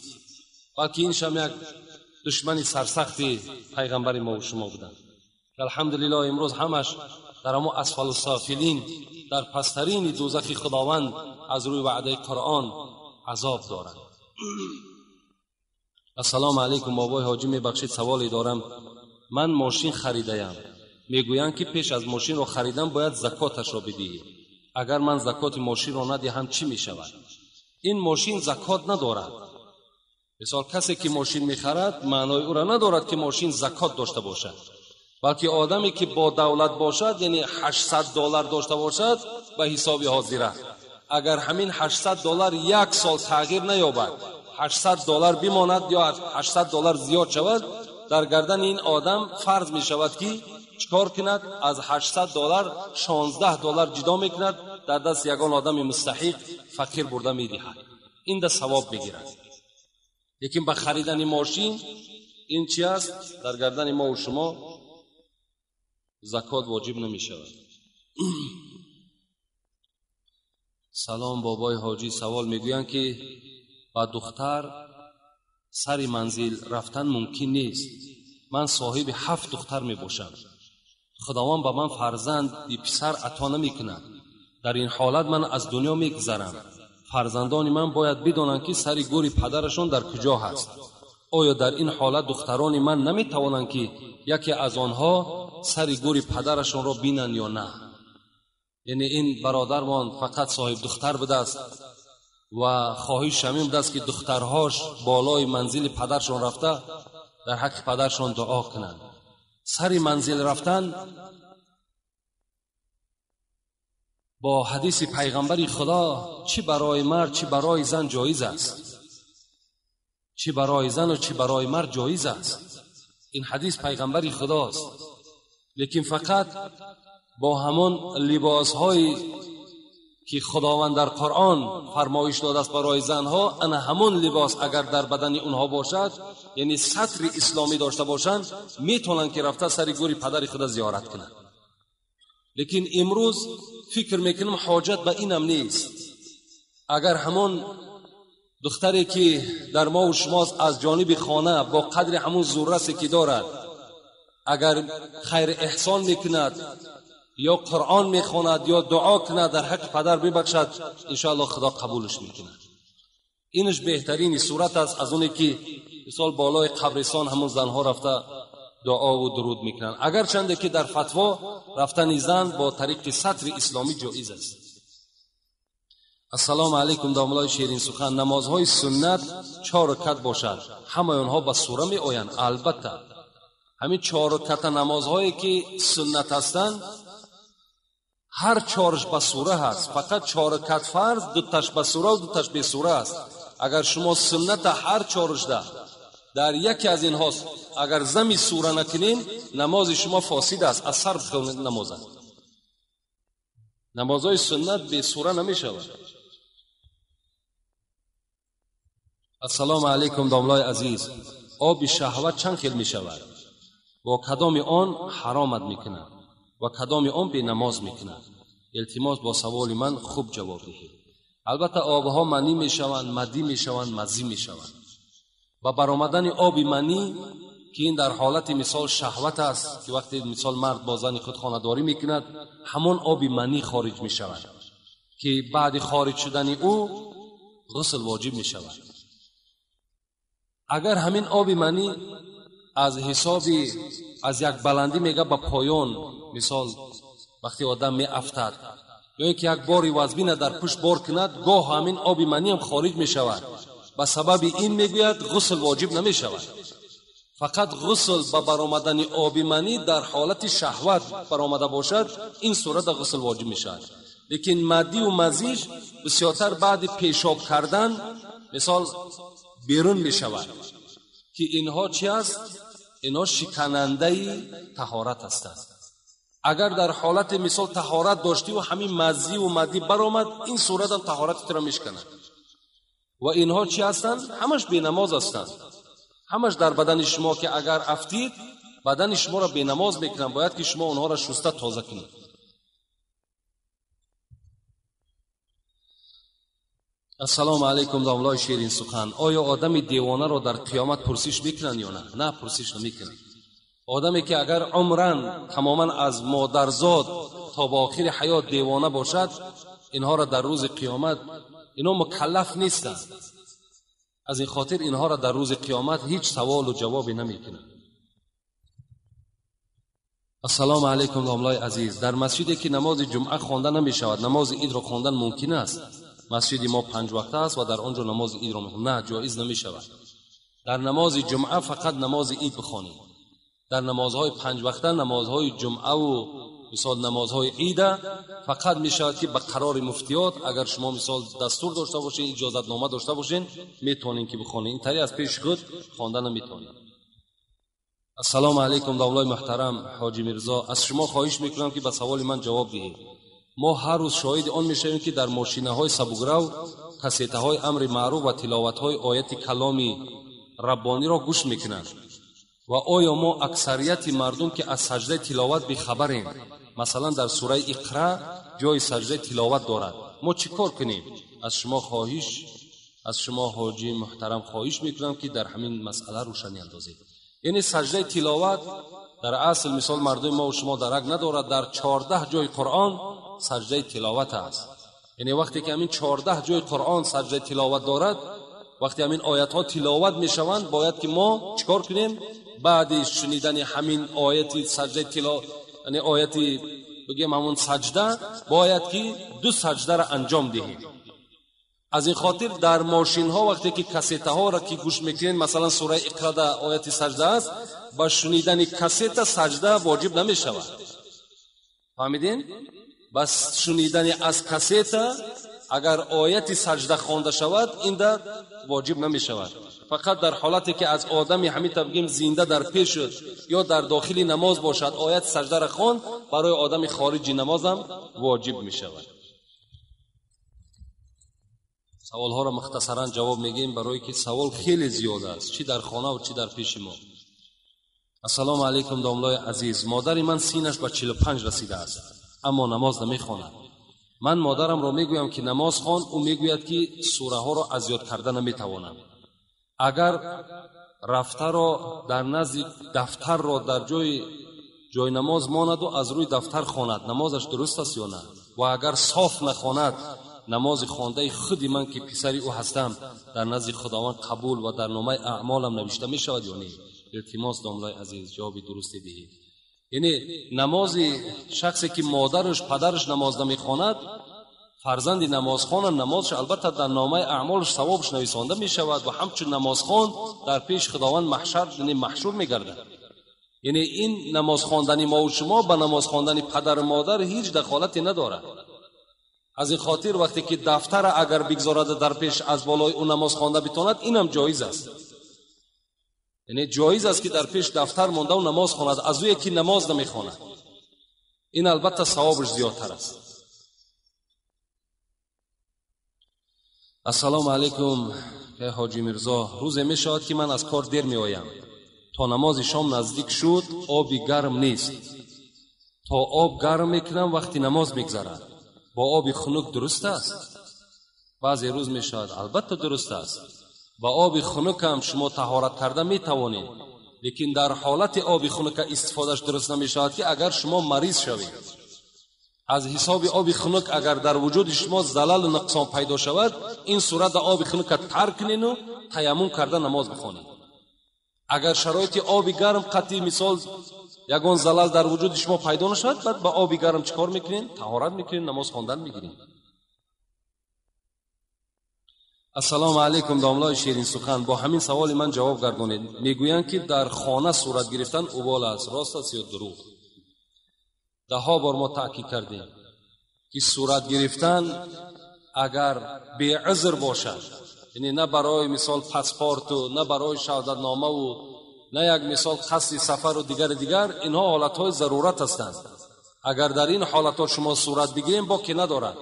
بلکه این شم یک دشمن سرسختی پیغمبر ما و شما بودند. الحمدلله امروز همش در امو اسفل السافلین، در پسترین دوزخ خداوند از روی وعده قرآن عذاب دارند. السلام علیکم بابای حاجی، میبخشید سوالی دارم. Ман мошин харидаям. Мегӯянд, ки пеш аз мошинро харидан бояд закоташро бидиҳӣ. Агар ман закоти мошинро надиҳам, чӣ мешавад? Ин мошин закот надорад. Мисол, касе ки мошин мехарад, маънои ӯро надорад, ки мошин закот дошта бошад, балки одаме ки бо давлат бошад, яъне $800 дошта бошад ба ҳисоби ҳозира, агар ҳамин $800 як сол тағйир наёбад, $800 бимонад ё $800 зиёд шавад, дар гардани ин одам фарз мешавад, ки чикор кунад? Аз $800 $16 ҷудо мекунад, дар даст ягон одами мустаҳиқ фақир бурда медиҳад. Ин да савоб мегирад. Лекин ба харидани мошин ин чи аст? Дар гардани мо ва шумо закот воҷиб намешавад. Салом бобои ҳоҷӣ. Савол мегӯянд, ки ба духтар сари манзил рафтан мумкин нест. Ман соҳиби 7 духтар мебошам. Худованд ба ман фарзанди писар ато намекунад. Дар ин ҳолат ман аз дунё мегузарам. Фарзандони ман бояд бидонанд, ки сари гӯри падарашон дар куҷо ҳаст. Оё дар ин ҳолат духтарони ман наметавонанд, ки яке аз онҳо сари гӯри падарашонро бинанд ё на? Яъне ин бародармон фақат соҳиб духтар будааст ва хоҳиш ҳамин будааст, ки духтарҳош болои манзили падаршон рафта дар ҳаққи падаршон дуо кунанд. Сари манзил рафтан бо ҳадиси пайғамбари Худо чӣ барои мард, чӣ барои зан ҷоиз аст. Чӣ барои зану чӣ барои мард ҷоиз аст. Ин ҳадис пайғамбари Худост. Лекин фақат бо ҳамон либосҳое ки Худованд дар Қуръон фармоиш додааст барои занҳо, ана ҳамон либос агар дар бадани онҳо бошад, яъне сатри исломӣ дошта бошанд, метавонанд, ки рафта сари гӯри падари худа зиёрат кунанд. Лекин имрӯз фикр мекунам ҳоҷат ба инам нест. Агар ҳамон духтаре ки дар мо ва шумост аз ҷониби хона бо қадри ҳамон зуррасе ки дорад, агар хайр эҳсон мекунад ё Қуръон мехонад ё дуо кунад, дар ҳаққи падар бибахшад, иншоаллоҳ Худо қабулш мекунад. Инаш беҳтарини сурат аст аз оне ки мисол болои қабристон ҳамон занҳо рафта дуо ва дуруд мекунанд. Агарчанде ки дар фатво рафтани зан бо тариқи сатри исломӣ ҷоиз аст. Ассалому алайкум домлаи ширин сухан. Намозҳои суннат 4 ракат бошад, ҳамаи онҳо ба сура меоянд? Албатта, ҳамин 4 раката намозҳое ки суннат ҳастанд, ҳар 4ш ба сура ҳаст. Фақат 4 ракат фарз, 2таш ба сура ва 2таш бесура аст. Агар шумо сунната ҳар 4шда дар яке аз инҳост, агар зами сура накунед, намози шумо фосид аст, аз сар бихонед намоза. Намозҳои суннат бесура намешавад. Ассалому алайкум домлаи азиз. Оби шаҳват чанд хел мешавад? Бо кадоми он ҳаромат мекунад ва кадоми он бенамоз мекунад? Илтимос бо саволи ман хуб ҷавоб диҳед. Албатта обҳо манӣ мешаванд, мадӣ мешаванд, мазӣ мешаванд. Ба баромадани оби манӣ, ки ин дар ҳолати мисол шаҳват аст, ки вақте мисол мард бо зани худ хонадорӣ мекунад, ҳамон оби манӣ хориҷ мешавад, ки баъди хориҷ шудани ӯ ғусл воҷиб мешавад. Агар ҳамин оби манӣ аз ҳисоби аз як баландӣ мега ба поён, мисол вақте одам меафтад ё ин ки як бори вазбина дар пушт бор кунад, гоҳ ҳамин оби манӣ ҳам хориҷ мешавад. Ба сабаби ин мегӯяд ғусл воҷиб намешавад. Фақат ғусл ба баромадани оби манӣ дар ҳолати шаҳват баромада бошад, ин сурата ғусл воҷиб мешавад. Лекин маддиву мазиш бисёртар баъди пешоб кардан мисол берун мешавад, ки инҳо чи аст? Инҳо шиканандаи таҳорат ҳастанд. Агар дар ҳолати мисол таҳорат доштиву ҳамин маззиву маддӣ баромад, ин суратам таҳорати туро мешиканад. Ва инҳо чи ҳастанд? Ҳамаш бенамоз ҳастанд. Ҳамаш дар бадани шумо ки агар афтид, бадани шуморо бенамоз мекунанд. Бояд ки шумо онҳоро шуста тоза кунед. Ассалому алайкум домлаи ширин сухан. Оё одами девонаро дар қиёмат пурсиш мекунанд ё на? На, пурсиш намекунанд. Одаме ки агар умран тамоман аз модарзод то ба охири ҳаёт девона бошад, инҳоро дар рӯзи қиёмат, инҳо мукаллаф нестанд. Аз ин хотир инҳоро дар рӯзи қиёмат ҳеҷ саволу ҷавобе намекунанд. Ассалому алайкум домлаи азиз. Дар масҷиде ки намози ҷумъа хонда намешавад, намози идро хондан мумкин аст? Масҷиди мо 5 вақта аст ва дар он ҷо намози идро не, ҷоиз намешавад. Дар намози ҷумъа фақат намози ид бихонед. Дар намозҳои 5 вақта, намозҳои ҷумъа ва мисол намозҳои ида фақат мешавад ки ба қарори муфтиёт, агар шумо мисол дастур дошта бошед, иҷозатнома дошта бошед, метавонед ки бихонед. Ин тари аз пеши худ хонда наметавонед. Ассалому алайкум домлаи муҳтарам ҳоҷи Мирзо. Аз шумо хоҳиш мекунам ки ба саволи ман ҷавоб диҳед. Мо ҳар рӯз шоҳиди он мешавем ки дар мошинаҳои сабукрав кассетаҳои амри маъруф ва тиловатҳои ояти каломи раббониро гӯш мекунанд. Ва оё мо аксарияти мардум ки аз саҷдаи тиловат бехабарем, масалан дар сураи Иқра ҷои саҷдаи тиловат дорад, мо чӣ кор кунем? Аз шумо ҳоҷи муҳтарам хоҳиш мекунам ки дар ҳамин масъала рӯшанӣ андозед. Яъне саҷдаи тиловат дар асл мисол мардуми мо ва шумо дарак надорад, дар 14 ҷои Қуръон саҷдаи тиловат аст. Яъне вақте ки ҳамин 14 ҷои Қуръон саҷдаи тиловат дорад, вақте ҳамин оятҳо тиловат мешаванд, бояд ки мо чикор кунем? Баъди шунидани ҳамин ояти саҷдаи тиловат, яъне ояти бигем ҳамон саҷда, бояд ки 2 саҷдаро анҷом диҳем. Аз ин хотир дар мошинҳо вақте ки кассетаҳоро ки гӯш мекунед, масалан сураи Иқра дар ояти саҷда аст, ба шунидани кассета саҷда воҷиб намешавад. Фаҳмидин? Ба шунидани аз кассета агар ояти саҷда хонда шавад, ин дар воҷиб намешавад. Фақат дар ҳолате ки аз одами ҳамин табгим зинда дар пеш шуд ё дар дохили намоз бошад, ояти саҷдаро хонд, барои одами хориҷи намозам воҷиб мешавад. Саволҳоро мухтасаран ҷавоб мегӯем, барои ки савол хеле зиёд аст, чӣ дар хона ва чӣ дар пеши мо. Ассалому алайкум домлаи азиз. Модари ман синаш ба 45 расидааст, аммо намоз намехонад. Ман модарамро мегӯям ки намоз хон, ӯ мегӯяд ки сураҳоро аз ёд карда наметавонам. Агар рафтаро дар назди дафтарро дар ҷои намоз монаду аз рӯи дафтар хонад, намозаш дуруст аст ё на? Ва агар соф нахонад, намози хондаи худи ман ки писари ӯ ҳастам дар назди Худованд қабул ва дар номаи аъмолам навишта мешавад ё не? Илтимос домлаи азиз, ҷавоби дурусте диҳед. Яъне намози шахсе ки модараш падараш намоз намехонад, фарзанди намозхона намозаш албатта дар номаи аъмолаш савобаш нависонда мешавад ва ҳамчун намозхон дар пеши Худованд маҳшар, яъне маҳшур мегардад. Яъне ин намоз хондани мо ва шумо ба намоз хондани падару модар ҳеҷ дахолате надорад. Аз ин хотир вақте ки дафтара агар бигзорад дар пеш аз болои ӯ намоз хонда битонад, инам ҷоиз аст. Яъне ҷоиз аст ки дар пеш дафтар монда ӯ намоз хонад, аз ӯе ки намоз намехонад. Ин албатта савобаш зиёдтар аст. Ассалому алайкум ҳоҷи Мирзо. Рӯзе мешавад ки ман аз кор дер меоям. То намози шом наздик шуд, оби гарм нест. То об гарм мекунам, вақти намоз мегзарад. Бо оби хунук дуруст аст? Баъзе рӯз мешавад, албатта дуруст аст. Ба оби хунук ҳам шумо таҳорат карда метавонед, лекин дар ҳолати оби хунука истифодаш дуруст намешавад ки агар шумо мариз шавед. Аз ҳисоби оби хунук агар дар вуҷуди шумо залалу нуқсон пайдо шавад, ин сурат дар оби хунука тарк кунену таяммум карда намоз бихонед. Агар шароити оби гарм қатъи мисол ягон залал дар вуҷуди шумо пайдо нашавад, баъд ба оби гарм чӣ кор мекунед? Таҳорат мекунед, намоз хондан мегиред. Ассалому алайкум домлаи ширинсухан. Бо ҳамин саволи ман ҷавоб гардонед. Мегӯянд ки дар хона сурат гирифтан убол аст, рост аст ё дурӯғ? Даҳҳо бор мо таъкид кардем ки сурат гирифтан агар беузр бошад, яъне на барои мисол паспорту, на барои шаҳодатномаву, на як мисол қасди сафару дигар, инҳо ҳолатҳои зарурат ҳастанд. Агар дар ин ҳолатҳо шумо сурат бигирем, боке надорад.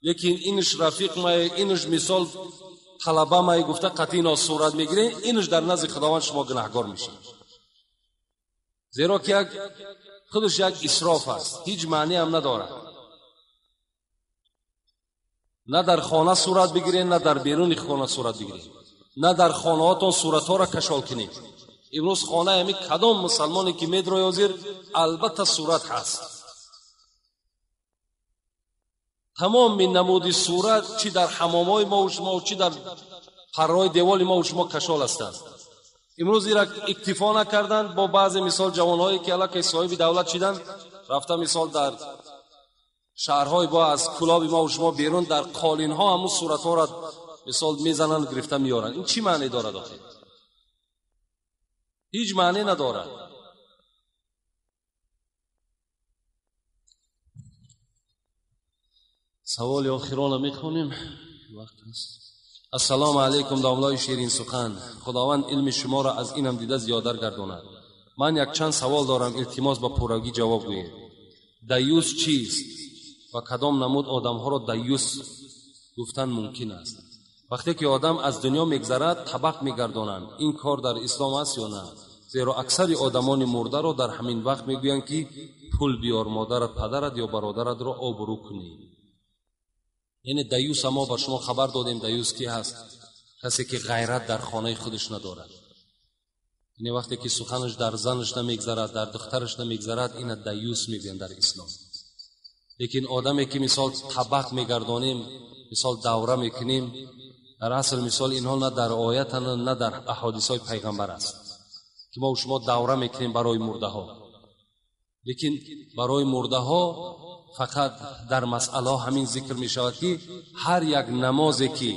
Лекин инш рафиқ май, инш мисол талаба май гуфта қатъи ино сурат мегирем, инш дар назди Худованд шумо гунаҳгор мешед. Зеро ки як худаш як исроф аст, ҳеҷ маъне ҳам надорад. На дар хона сурат бигиред, на дар беруни хона сурат бигиред, на дар хонаҳотон суратҳоро кашол кунед. Имрӯз хонаи ҳамин кадом мусалмоне ки медрои ҳозир, албатта сурат ҳаст. Тамоми намуди сурат чӣ дар ҳамомҳои мо ва шумо, чӣ дар парраҳои деволи мо ва шумо кашол ҳастанд. Имрӯз ира иктифо накарданд бо баъзе мисол ҷавонҳое ки аллакай соҳиби давлат шиданд, рафта мисол дар шаҳрҳои бо аз кулоби мо ва шумо берун дар қолинҳо ҳамун суратҳоро мисол мезананд, гирифта меоранд. Ин чӣ маъне дорад охир? Ҳеҷ маъне надорад. Саволи охирона мехонем, вақт аст. Ассалому алайкум домлои ширин сухан, худованд илми шуморо аз инам дида зиёдар гардонад. Ман якчанд савол дорам, илтимос ба пуррагӣ ҷавоб гӯед. Даюс чист ва кадом намуд одамҳоро даюс гуфтан мумкин аст? Вақте ки одам аз дунё мегзарад, табақ мегардонанд. Ин кор дар ислом аст ё на? Зеро аксари одамони мурдаро дар ҳамин вақт мегӯянд ки пул биёр, модарат, падарат ё бародаратро обрӯ кунӣ. Яъне даюс мо ба шумо хабар додем, даюс ки ҳаст? Касе ки ғайрат дар хонаи худаш надорад. Яъне вақте ки суханаш дар занаш намегзарад, дар духтараш намегзарад, ина даюс мегӯянд дар ислом. Лекин одаме ки мисол табақ мегардонем, мисол давра мекунем, дар асл мисол инҳо на дар оят, на дар аҳодисҳои пайғамбар аст ки мо шумо давра мекунем барои мурдаҳо. Лекин барои мурдаҳо фақат дар масъала ҳамин зикр мешавад ки ҳар як намозе ки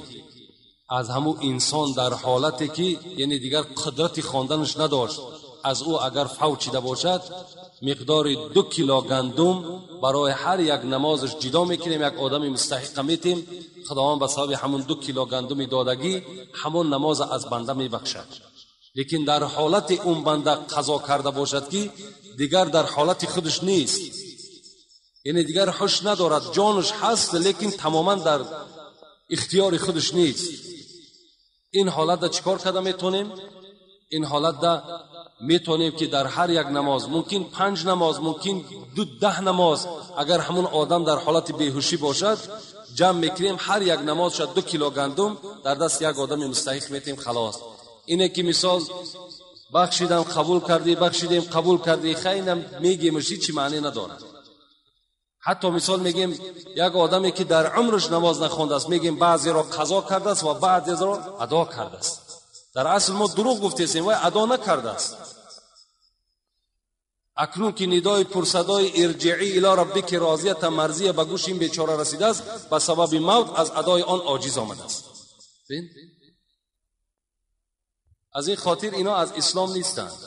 аз ҳамун инсон дар ҳолате ки яъне дигар қудрати хонданаш надошт, аз ӯ агар фавт шида бошад, миқдори 2 кило гандум барои ҳар як намозаш ҷидо мекунем, як одами мустаҳиқа метем. Худованд ба сабаби ҳамун 2 кило гандуми додагӣ ҳамон намоза аз банда мебахшад. Лекин дар ҳолати он банда қазо карда бошад ки дигар дар ҳолати худаш нест, яъне дигар ҳуш надорад, ҷонаш ҳаст, лекин тамоман дар ихтиёри худаш нест. Ин ҳолатда чӣ кор карда метавонем? Ин ҳолатда метавонем ки дар ҳар як намоз, мумкин 5 намоз, мумкин 10 намоз, агар ҳамун одам дар ҳолати беҳушӣ бошад, ҷамъ мекунем, ҳар як намоз шад 2 кило гандум дар даст як одами мустаҳиқ метем, халос. Ине ки мисол бахшидам қабул кардӣ, бахшидем қабул кардӣ, хайнам мегемш, ҳеҷ маъне надорад. Ҳатто мисол мегем як одаме ки дар умраш намоз нахондааст, мегем баъзеро қазо кардааст ва баъзеро адо кардааст. Дар асл мо дурӯғ гуфтесем, вай адо накардааст. Акнун ки нидои пурсадои ирҷиӣ ило раббики розията марзия ба гӯши ин бечора расидааст, ба сабаби мавт аз адои он оҷиз омадааст. Аз ин хотир ино аз ислом нестанд.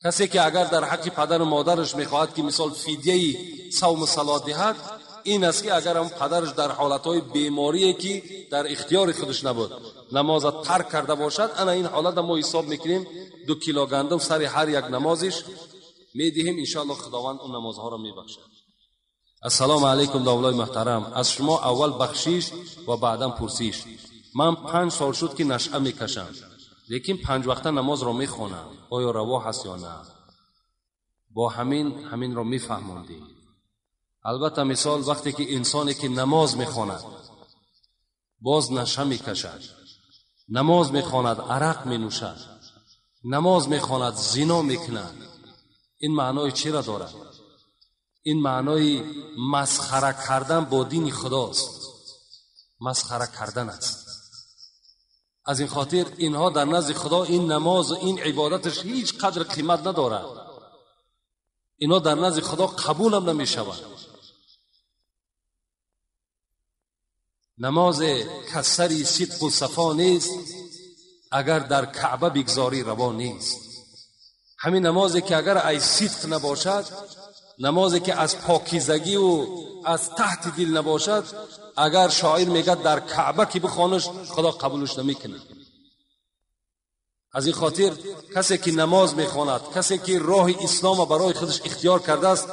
Касе ки агар дар ҳаққи падару модараш мехоҳад ки мисол фидияи савму салот диҳад, ин аст ки агар ҳам падараш дар ҳолатҳои беморие ки дар ихтиёри худаш набуд намоза тарк карда бошад, ана ин ҳолатда мо ҳисоб мекунем 2 кило гандум сари ҳар як намозиш медиҳем, иншоаллоҳ худованд он намозҳоро мебахшад. Ассалому алайкум довлои муҳтарам, аз шумо аввал бахшиш ва баъдан пурсиш. Ман 5 сол шуд ки нашъа мекашам, лекин 5 вақта намозро мехонам, оё раво ҳаст ё на? Бо ҳаминро мефаҳмондем. Албатта мисол вақте ки инсоне ки намоз мехонад боз наша мекашад, намоз мехонад арақ менӯшад, намоз мехонад зино мекунад, ин маънои чиро дорад? Ин маънои масхара кардан бо дини худост, масхара кардан аст. Аз ин хотир инҳо дар назди худо ин намоз, ин ибодаташ ҳеҷ қадр қимат надорад. Инҳо дар назди худо қабулам намешавад. Намозе касари сидқу сафо нест, агар дар каъба бигзорӣ раво нест. Ҳамин намозе ки агар ай сидқ набошад, намозе ки аз покизагиву аз таҳти дил набошад, агар шоир мегӯяд дар каъба ки бихонаш, худо қабулаш намекунад. Аз ин хотир касе ки намоз мехонад, касе ки роҳи ислома барои худаш ихтиёр кардааст,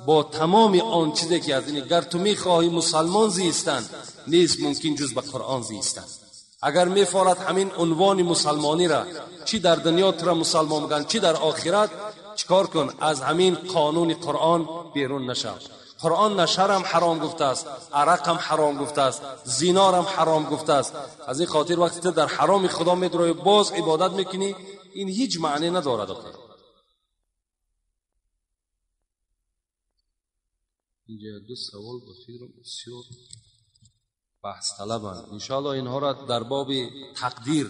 бо тамоми он чизе ки аз ин гар ту мехоҳӣ мусалмон зистан, нест мумкин ҷуз ба Қуръон зистан. Агар мефорад ҳамин унвони мусалмониро, чӣ дар дунё тура мусалмон мегӯянд, чӣ дар охират, чикор кун? Аз ҳамин қонуни Қуръон берун нашав. Қуръон нашарам ҳаром гуфтааст, арақам ҳаром гуфтааст, зинорам ҳаром гуфтааст. Аз ин хотир вақте ту дар ҳароми худо медроӣ, боз ибодат мекунӣ, ин ҳеҷ маъне надорад. Инҷа 2 савол ба фикрам бисёр баҳсталабанд. Иншоаллоҳ инҳоро дар боби тақдир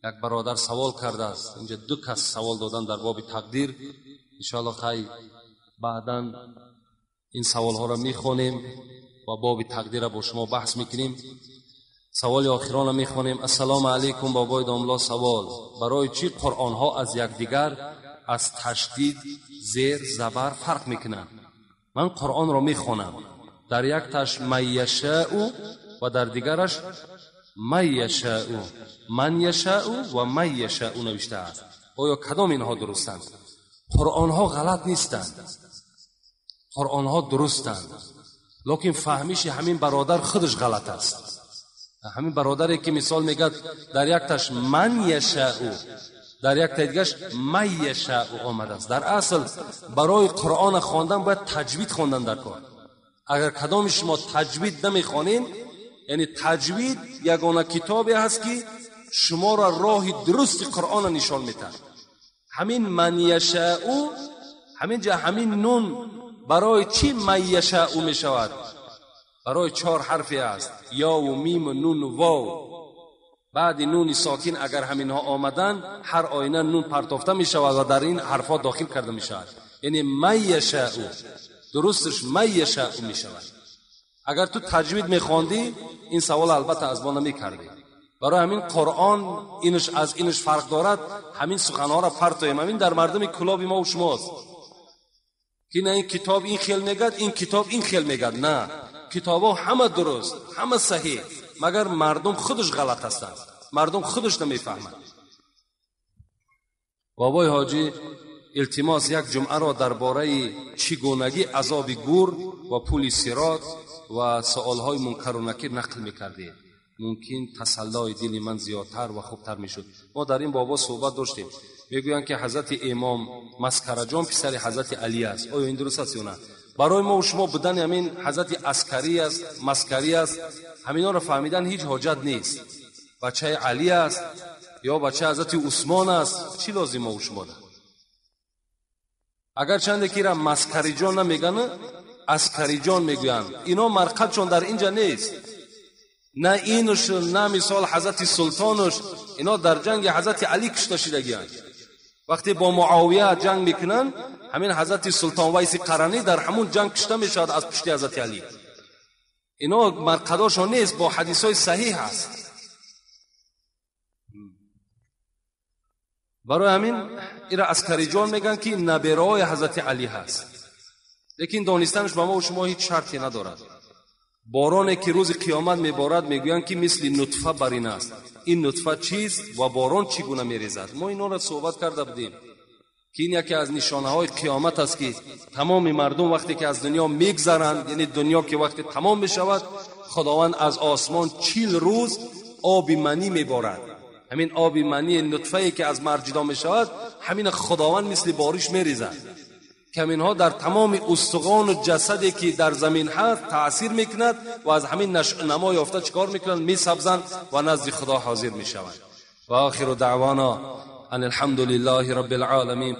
як бародар савол кардааст. Инҷа ду кас савол додан дар боби тақдир. Иншоаллоҳ хай баъдан ин саволҳоро мехонем ва боби тақдирро бо шумо баҳс мекунем. Саволи охиронро мехонем. Ассалому алайкум бобои домло, савол: барои чӣ қуръонҳо аз якдигар аз ташдид, зер, забар фарқ мекунанд? Ман қуръонро мехонам, дар якташ ман яшаъу ва дар дигараш ман яшаъу, ман яшаъу ва ман яшаъу навиштааст. Оё кадом инҳо дурустанд? Қуръонҳо ғалат нестанд, қуръонҳо дурустанд, лекин фаҳмиши ҳамин бародар худаш ғалат аст. Ҳамин бародаре ки мисол мегӯяд дар якташ ман яшаъу, дар яктаи дигараш ман яшаъу омадааст. Дар асл барои қуръона хондан бояд таҷвид хондан дар кор. Агар кадоми шумо таҷвид намехонед, яъне таҷвид ягона китобе ҳаст ки шуморо роҳи дурусти қуръона нишон медиҳад. Ҳамин ман яшаъу, ҳамин ҷа ҳамин нун барои чӣ ман яшаъу мешавад? Барои чор ҳарфе аст: ёву миму нуну вов. Баъди нуни сокин агар ҳаминҳо омаданд, ҳар оина нун партофта мешавад ва дар ин ҳарфҳо дохил карда мешавад. Яъне ман яшаъу, дурусташ ман яшаъу мешавад. Агар ту таҷвид мехондӣ, ин савол албатта аз мо намекардӣ. Барои ҳамин қуръон инаш аз инаш фарқ дорад. Ҳамин суханҳоро партоем. Ҳамин дар мардуми кулоби мо шумост ки на ин китоб ин хел мегӯяд, ин китоб ин хел мегӯяд. На, китобҳо ҳама дуруст, ҳама саҳеҳ, магар мардум худаш ғалат ҳастанд, мардум худаш намефаҳманд. Бобои ҳоҷӣ, илтимос як ҷумъаро дар бораи чӣ гунагӣ азоби гур ва пули сирот ва саволҳои мункару накир нақл мекардед. Мумкин тасаллои дили ман зиёдтар ва хубтар мешуд. Мо дар ин бобо суҳбат доштем. Мегӯянд ки ҳазрати имом Маскараҷон писари ҳазрати Алӣ аст. Оё ин дуруст аст ё на? Барои мо шумо будани ҳамин ҳазрати аскарӣ аст, маскарӣ аст, ҳаминҳоро фаҳмидан ҳеҷ ҳоҷат нест. Бачаи Алӣ аст ё бачаи ҳазрати Усмон аст, чӣ лозим мо шумо? Агарчанде ки ира маскариҷон намегӯянд, аскариҷон мегӯянд. Ино марқадшон дар инҷа нест. На инуш, на мисол ҳазрати султонуш, ино дар ҷанги ҳазрати Алӣ кушта шидагианд. Вақте бо Муовия ҷанг мекунанд, ҳамин ҳазрати султон Вайси Қаранӣ дар ҳамун ҷанг кушта мешавад аз пушти ҳазрати Алӣ. Ино марқадошон нест, бо ҳадисҳои саҳиҳ аст. Барои ҳамин ира аскариҷон мегӯянд ки набераҳои ҳазрати Алӣ ҳаст. Лекин донистанаш ба мо шумо ҳеҷ шарте надорад. Бороне ки рӯзи қиёмат меборад, мегӯянд ки мисли нутфа бар ин аст. Ин нутфа чист ва борон чӣ гуна мерезад? Мо инҳоро суҳбат карда будем ки ин яке аз нишонаҳои қиёмат аст ки тамоми мардум вақте ки аз дунё мегзаранд, яъне дунё ки вақте тамом мешавад, Худованд аз осмон 40 рӯз оби манӣ меборад. Ҳамин оби манӣ нутфае ки аз мард ҷудо мешавад, ҳамин Худованд мисли бориш мерезад. ки ҳаминҳо дар тамоми устухону ҷасаде ки дар замин ҳаст таъсир мекунад ва аз ҳамин намо ёфта чӣ кор мекунанд? Месабзанд ва назди Худо ҳозир мешаванд. Ва охиру даъвона ан алҳамду лиллаҳи раббил оламин.